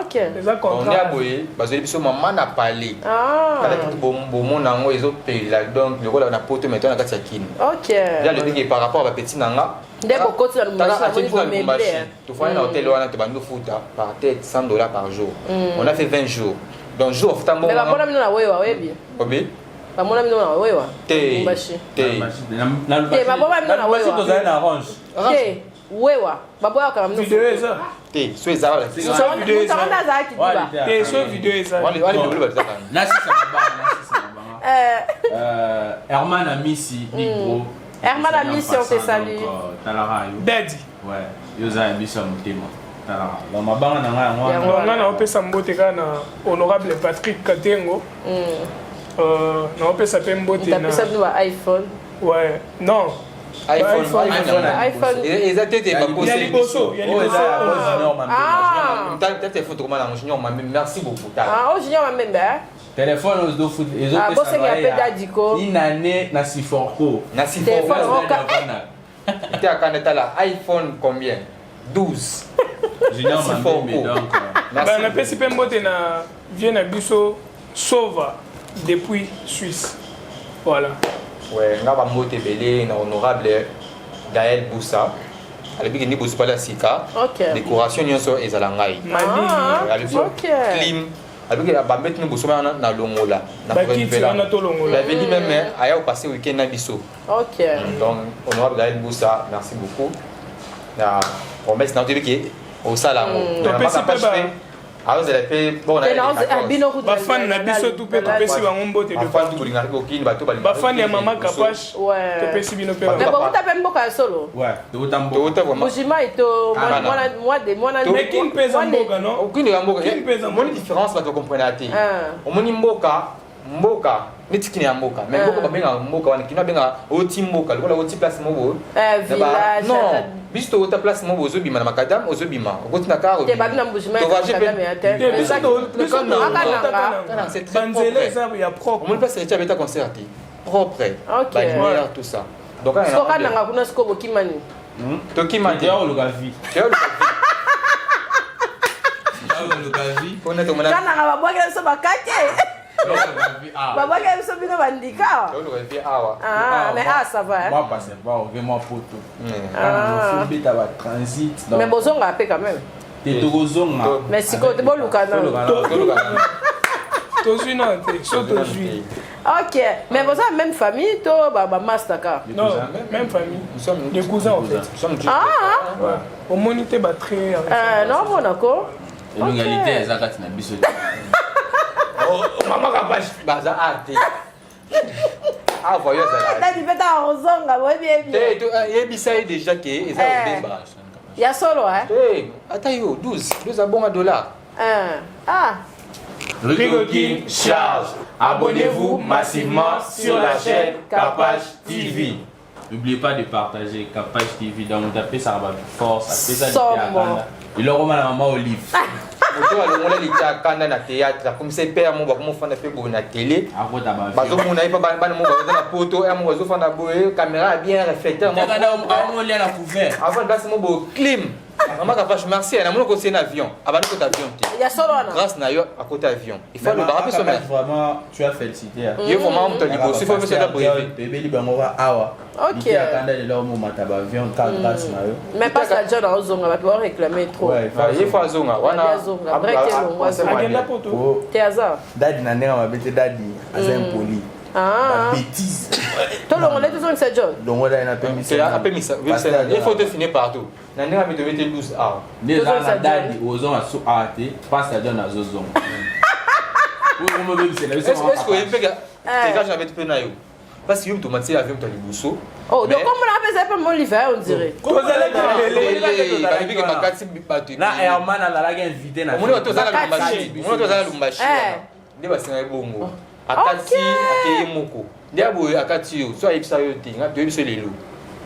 S5: ok.
S3: Eza
S2: On
S3: contrat.
S2: est
S3: à vie.
S2: boye, bazoli biso mama na pale.
S5: Ah.
S2: Kala kitu bomona yango ezopela donc lokola na poto mais na kati ya kini.
S5: Ok.
S2: Ya lobi ke par rapport à ba petit na nga.
S5: Nde bokoti na Lubumbashi,
S2: Tala, atie
S5: namoni
S2: biso na
S5: bomeuble,
S2: Lubumbashi.
S5: hein.
S2: Tofandi na hôtel wana tobandi kofuta par tête 100 $ par jour. On a fait 20 jours. Donc jour ofuta mbongo.
S5: Mais bamona bino na wewa oyebi.
S2: Obi?
S5: Bamona bino na wewa.
S2: Te.
S5: Lubumbashi.
S2: Te.
S5: Te, baboma bino na wewa.
S4: tozali na orange.
S5: Te, wewa. Baboyaka bino.
S3: Video eza.
S2: Te, so eza wala.
S3: Video eza.
S5: Mutango nde azalaki diba.
S3: Te, so video eza.
S2: Wale wale bilolo batizaka.
S4: Nasisa mabanga, nasisa mabanga. Herman Amisi, Big Bro.
S5: Herman Amisi, on te salue.
S4: Donc, talaka yo.
S3: Daddy.
S4: Ouais, yo oza ya biso ya motema. Talaka. Donc mabanga na ngai yango wana.
S3: Donc nga naopesa mbote kaka na honorable Patrick Katengo. Naopesa mpe mbote na
S5: Tapesa bino ba iPhone.
S3: Ouais, non.
S2: iPhone,
S3: iPhone.
S5: iPhone.
S2: Eza te te
S3: Ya
S2: bakosi.
S3: liboso, ya
S4: Oyo
S3: liboso.
S4: eza ya Junior Mambembe.
S5: Ah.
S2: Tata telefone tokoma nango Junior Mambembe. Merci beaucoup. Tala.
S5: Ah, oh Junior Mambembe. hein?
S4: Téléphone oyo ezofuta
S5: Ah, bosenga mpe daddy ko.
S4: une année na Siforco.
S2: Na
S5: Téléphone
S2: Siforco.
S5: oka.
S2: Te akanda tala iPhone combien? 12.
S4: Junior
S2: Siforco.
S4: Mambembe donc.
S3: Ba
S2: Merci.
S3: napesi mpe mbote na vie na biso Sova depuis Suisse. Voilà.
S2: Ouais, nga ba mbote ebele na honorable Gaël Boussa. Alobi ke ndi bosu pala sika.
S5: Ok.
S2: Décoration nyonso ezala ngai.
S3: Malili.
S5: Ah,
S2: Alobi
S5: ok.
S2: clim. Alobi ke bambeti no bosu wana na longola. Na
S3: Bakiti
S2: renouveler.
S3: wana tolongola.
S2: L'avait dit même aya passer week-end na biso.
S5: Ok.
S2: Donc honorable Gaël Boussa, merci beaucoup. Na promesse na toyebi ke osala yango.
S3: Topesi mpe ba-
S2: azozela mpe bon na
S5: Te na ah, bino kutu
S3: Bafan na biso tu mpe topesi bango mbote de
S2: bafan tu
S3: partout.
S2: bolingaka kokini bato balingaka
S3: Bafan ya mama Kapash
S5: Ouais.
S3: topesi bino mpe
S2: Bato
S5: Mais
S3: bango.
S5: bokuta mpe mboka ya solo.
S4: Ouais, touta mboka.
S2: touta vraiment
S5: Mujima ito
S2: Ah,
S5: mwana mwana de mwana
S3: Mais kin mpe eza mboka non?
S2: okini ya mboka
S3: Kini mpe eza mboka.
S2: omoni différence bato bakomprena te
S5: Ah.
S2: omoni mboka mboka neti kini ya mboka mais mboka
S5: Ah.
S2: babengaka mboka wana kino babengaka oti mboka lokola oti place moko boye
S5: Eh,
S2: Na ba-
S5: village,
S2: non
S5: ata-
S2: biso tokota place moko boye ozobima na makadam ozobima okoti na kar
S5: Te babi na Mbuji-Mayi makadam ya te.
S3: Te, biso to- biso to-
S5: Akananga.
S3: totaka
S2: C'est très
S3: Banzela
S2: propre.
S3: eza ya propre.
S2: omoni place eti abeta concert te propre
S5: Ok.
S2: balumière tout ça donc
S5: Siko kananga kuna siko bokimani.
S2: tokima te
S4: Toya koluka vie.
S2: Toya koluka
S4: Toya koluka vie.
S2: mpona tomona
S5: Kananga babwakela biso bakake.
S4: Toya koluka vie. Ah.
S5: Babwakela biso bino bandika.
S2: Toya koluka vie awa
S5: Ah, mais ah ça va hein.
S4: Moi passeport, oke mwa poto.
S5: Ah.
S4: Fobeta ba transit.
S5: Mais bozonga pe quand même.
S4: Te tokozonga.
S5: Mais sikoyo te boluka na.
S2: Toluka
S3: Tozwi na te, so tozwi.
S5: Ok, mais boza même famille to ba ba master ka?
S3: Non, même famille.
S2: Nous sommes
S3: des cousins en fait.
S2: Nous sommes
S5: Ah.
S3: Ouais. Omoni te ba très
S5: Euh, non Monaco.
S4: Elongi te eza kati na biso te.
S2: Oh, mama kapash baza a te. Ah voyeur
S5: Ah, dadi peta ozonga boyebi ye bien.
S2: Te yebisa ye déjà ke eza obemba.
S5: Ya solo hein?
S2: Te ata yo 12, 12 abonga dollar.
S5: Ah.
S4: Rigokin charge. Abonnez-vous massivement sur la chaîne Kapash TV. N'oubliez pas de partager Kapash TV. Donc, tapez ça va force. Tapez ça eloko wana mama olive
S2: moto alongola lita kanda na théâtre akomisa père mo bakomofanda mpe boye na télé bazomona ye mpe bana mo baza na poto mo bazofanda boye caméra ya bien réflecteur avant place mo boye clim mama kapash merci namoni okosi ye na avion abandi kota avion te
S5: ya solo wana
S2: grâce na yo akota avion il faut alobaka mpe sommet
S4: vraiment tu as félicité
S2: ye vraiment moto ya liboso il faut mpe ata brevet
S4: ebeli bango ka awa
S5: Ok.
S4: akanda lelo omomata baavion ka grâce na yo
S5: Mais parce que John azonga bato ba réclamer trop.
S2: ye fo azonga wana
S5: Azonga, break elongo azonga. Te aza.
S4: Dadi na ndenge mabe te, dadi aza impoli.
S5: Ah.
S4: Babétise.
S5: Tolongola tozongisa John.
S4: Longola ye napemisa.
S2: Apemisa, il faut te finir partout na ndenge mabe tobete 12 awa.
S4: Nde eza na dadi ozonga so awa te, pasta John azozonga.
S2: Est-ce que oyebi mpe tegage na beti mpe na yo parce que yo moto omatisi avion moto ya liboso.
S5: Oh, donc comme on appelle ça pas mon livre, on dirait.
S2: Balobike bakati bato.
S4: Na Herman azalaki invité na
S2: omoni bato oza na Lubumbashi, omoni bato oza na Lubumbashi nde basengaki bongo akati akeye moko nde aboye akati yo so ayebisa yo te nga toyebi so lelo.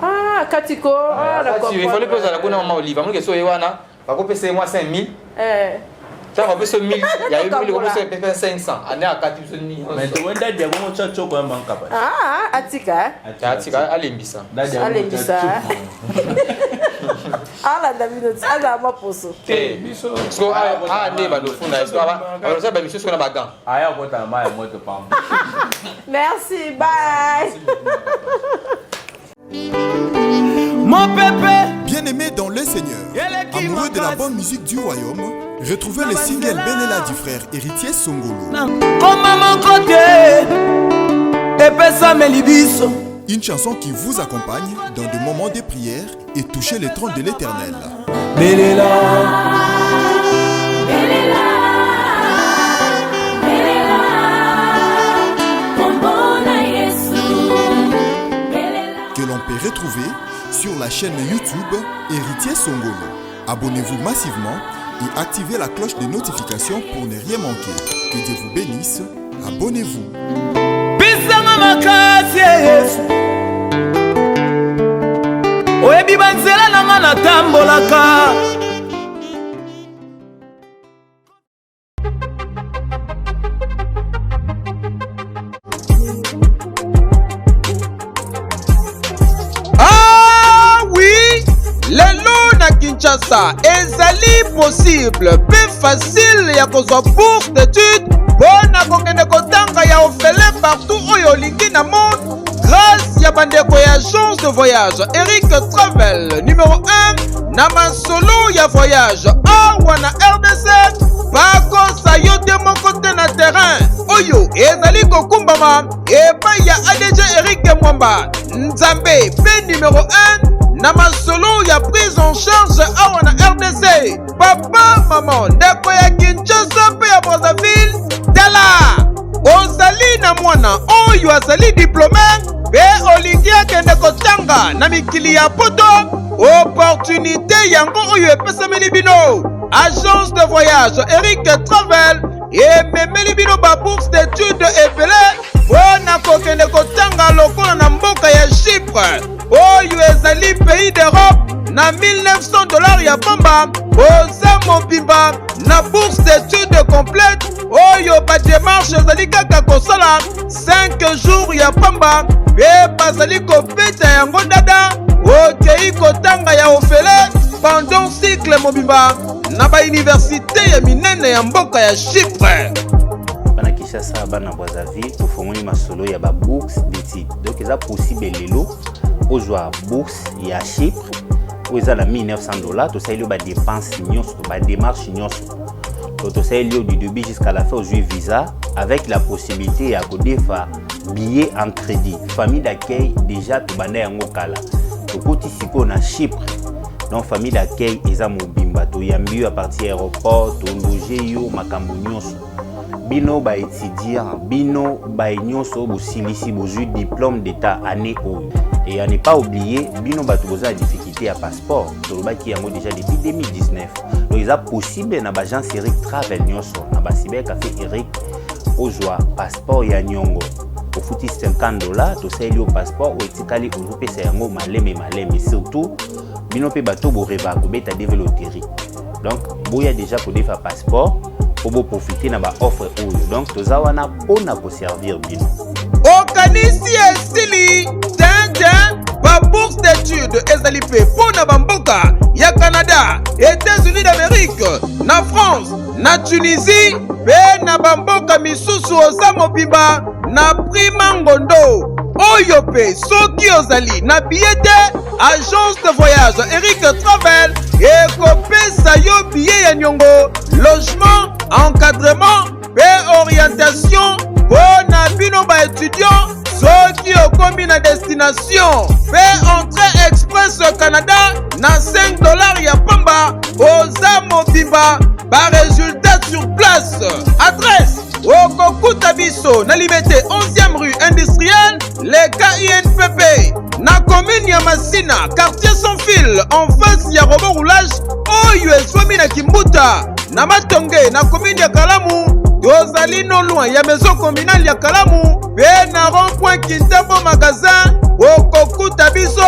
S5: Ah, akati ko. Ah,
S2: akati yo ifale mpe ozala kuna mama Olive amonike so ye wana bakopesa ye mwa 5000. Ntango bapesa 1000 ya yo 1000 okopesa pe 500 ane akati biso nyonso.
S4: Mais tomoni dadi yango motya coko ya mankapa.
S5: Ah, atika.
S2: Atika alembisa.
S5: Alembisa. Alanda bino azala maposo.
S2: Te siko a nde bandofunda balosala bamisio siko na bagan.
S4: Aya kota na mai ya moto pamba.
S5: Merci, bye.
S9: Mon pépé. Bien-aimé dans le Seigneur, amoureux de la bonne musique du royaume, retrouvez le single Belela du frère héritier Songolo. Une chanson qui vous accompagne dans des moments de prière et toucher le trône de l'Éternel.
S10: Belela. Belela. Belela.
S9: Que l'on peut retrouver sur la chaîne YouTube Héritier Songolo. Abonnez-vous massivement et activez la cloche de notification pour ne rien manquer. Que Dieu vous bénisse. Abonnez-vous.
S10: Pisanga makasi Yesu. Oyebi banzela na nga natambolaka.
S11: Ah oui, lelo na Kinshasa ezali possible mpe facile ya kozwa bourse d'étude mpo na kokende kotanga ya ofele partout oyo olingi na monde grâce ya bandeko ya agence de voyage Eric Travel numéro 1 na masolo ya voyage awa na RDC. Bakosa yo te moko te na terrain oyo ezali kokumbama epai ya ADG Eric Mwamba Nzambe mpe numéro 1 na masolo ya prise en charge awa na RDC. Papa, mama, ndeko ya Kinshasa mpe ya Brazzaville, tala ozali na mwana oyo azali diplome mpe olingi akende kotanga na mikili ya poto, opportunité yango oyo epesameli bino. Agence de voyage Eric Travel ememeli bino babourse d'étude ebele mpo na kokende kotanga lokola na mboka ya Chypre oyo ezali pays d'Europe na 1900 $ ya pamba, oza mobimba na bourse d'étude complète oyo badémarche ezali kaka kosala 5 jours ya pamba mpe bazali kobeta yango dada, okei kotanga ya ofele pendant cycle mobimba na bauniversité ya minene ya mboka ya Chypre.
S12: Bana Kinshasa, bana Brazzaville, tofongoli masolo ya babourse d'étude. Donc eza possible lelo ozwa bourse ya Chypre oyo eza na 1900 $. Tosaleli yo badépense nyonso, badémarche nyonso. Donc tosaleli yo du début jusqu'à la fin, ozwi visa avec la possibilité ya kodefa billet en crédit. Famille d'accueil déjà tobanda yango kala, tokoti sikoyo na Chypre. Donc famille d'accueil eza mobimba, toyambi yo à partir ya aéroport, tologe yo, makambo nyonso. Bino baétudiant, bino baye nyonso bosilisi, bozwi diplôme d'état année oyo, et à ne pas oublier bino bato boza na difficulté ya passeport, tolobaki yango déjà depuis 2019. Donc eza possible na baagence Eric Travel nyonso, na bacyber café Eric, ozwa passeport ya niongo. Ofuti 50 $, tosaleli yo passeport, oyo etikali ozopesa yango maleme maleme. Surtout bino mpe bato borêvaka kobeta DV loterie, donc boya déjà kodefa passeport mpo boprofite na baoffre oyo. Donc toza wana mpona koservir bino.
S11: Okanisi esili tintin? Babourse d'étude ezali mpe mpo na bamboka ya Canada, États-Unis d'Amérique, na France, na Tunisie mpe na bamboka misusu. Oza mobimba na prima ngondo oyo. Mpe soki ozali na billet te, agence de voyage Eric Travel ekopesa yo billet ya niongo, logement, encadrement mpe orientation mpo na bino baétudiant. Soki okomi na destination mpe entrée express Canada na 5 $ ya pamba. Oza mobimba, baresultat sur place. Adresse: okokuta biso na Limete, 11e rue industrielle, leka INPP, na commune ya Masina, quartier sans fil, en face ya robot roulage oyo ezwami na Kimbuta. Na Matonge, na commune ya Kalamu, tozali non loin ya maison communale ya Kalamu mpe na rond-point Kintambo magasin. Okokuta biso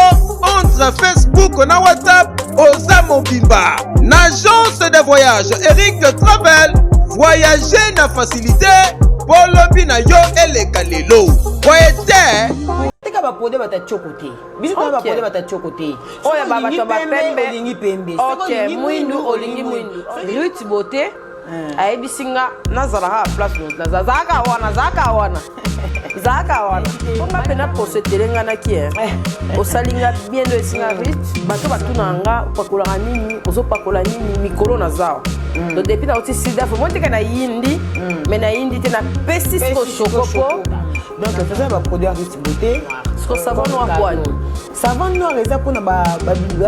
S11: entre Facebook na WhatsApp. Oza mobimba na agence de voyage Eric Travel. Voyage na facilité mpo lobi na yo eleka lelo boye te.
S13: Tika baproduit bato ya tioko te. Biso tona baproduit bato ya tioko te.
S5: Oyo bato ya bapembe.
S13: Olingi pembe.
S5: Ok, mwindu, olingi mwindu. Ruth Beauté ayebisi nga nazalaka ya place naza, zalaka wana, zalaka wana, zalaka wana, mpo nga mpe naposo etelenganaki. Osali nga bien ndo esinga Ruth. Bato batunaka nga: opakolaka nini, ozopakola nini? Mikolo nazawa. Donc depuis nauti Sudaf, mo tika na yindi, mais na yindi te, napesi siko chokopo.
S13: Donc toza na baproduit ya Ruth Beauté.
S5: Siko savon noir kwani?
S13: Savon noir eza mpona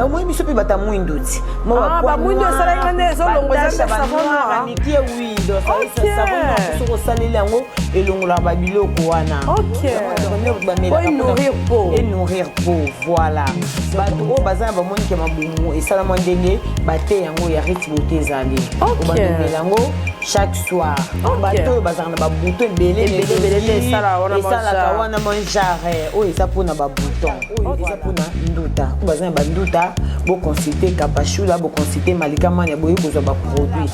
S13: omoi biso mpe bato ya mwindu ti.
S5: Bamwindu esalaki nga nde ezolongo, eza nde savon noir.
S13: Mike, oui. Donc savon noir, soki osaleli yango, elongolaka babiloko wana.
S5: Nourrir peau.
S13: Enourrir peau, voilà. Bato oyo baza na bamonike mabumu esalama ndenge bate yango ya Ruth Beauté ezali obandomela yango chaque soir. Bato oyo bazalaka na babouton ebele esalaka wana manjare. Oyo eza mpona babouton, oyo eza mpona nduta. Oyo baza na banduta, boconsulte Kapashula, boconsulte Malika Mania, boye kozwa baproduit.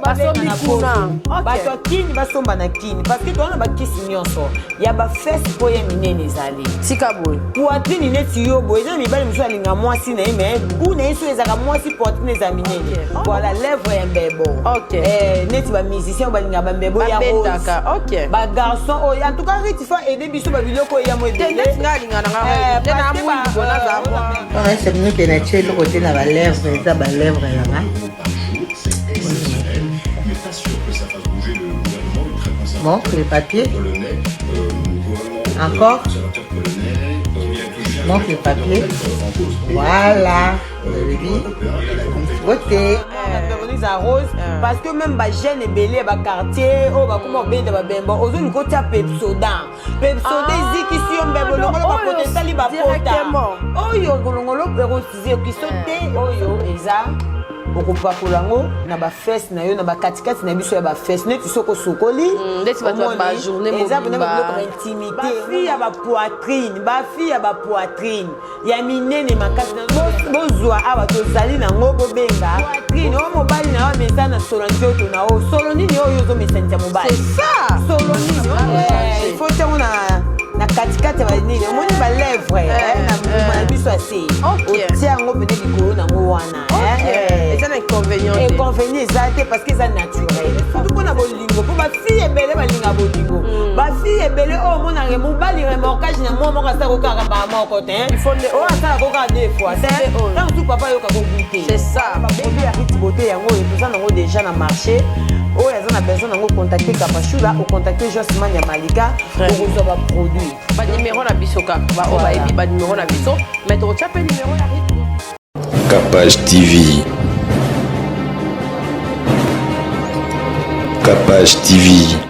S13: Bato ya Kini basomba na Kini, parce que toza na bakisi nyonso ya bafesses mpo ye minene ezali.
S5: Tika boye.
S13: Poitrine neti yo boye, eza na mibali mosusu alinga mwasi na ye, mais gu na ye so ezalaka mwasi poitrine eza minene. Voilà, lèvre ya mbebo, neti bamusicien oyo balingaka bambebo ya rose, bagarçon oyo. En tout cas, Ruth faut aider biso babiloko oyo ya mo
S5: ebele.
S14: Ebele na tie eloko te na balèvre, eza balèvre yanga. Bon, les papiers. Encore. Manque les papiers. Voilà. Vous avez vu? Beauté.
S13: Eza rose parce que même bajeune ebele ya baquartier oyo bakoma obenda babemba, ozoluka otia Pepsodent, Pepsodent ezikisi yo mbebo, longolo bapota, esali bapota oyo kolongolo ekozikiso te. Oyo eza okopakola yango na bafesses na yo, na bakatikati na biso ya bafesses, neti soki osokoli. Eza mpena babiloko ba intimité. Bafille ya bapoitrine, bafille ya bapoitrine ya minene makasi, bozwa awa, tozali nango. Bobenga poitrine oyo mobali na yo amesa na solo nzoto na yo. Solo nini oyo ozomesanisa mobali? Solo nini? Il faut ntango na katikati ya banini, omoni balèvre na mbuma na biso ase, otia yango pene likolo nango wana.
S5: Eza na inconvénient?
S13: Inconvénient eza te, parce que eza naturel, surtout mpona bolingo, mpo bafille ebele balinga bolingo. Bafille Basi ebele oyo omonaka mobali remorquage na mwa moko asalaka kaka mbala moko te, oyo asalaka kaka deux fois te. Ntango mosusu papa ayokaka goût.
S5: C'est ça.
S13: Baproduit ya Rit Beauté, yango oyo toza nango déjà na marché. Oyo aza na besoin nango, contacte Kapashula, ocontacte Josman ya Malika, okozwa baproduit.
S5: Banimero na biso kaka, baoyo bayebi banimero na biso, mais tokotya mpe nimero ya Rit.
S1: Capage TV. Capage TV.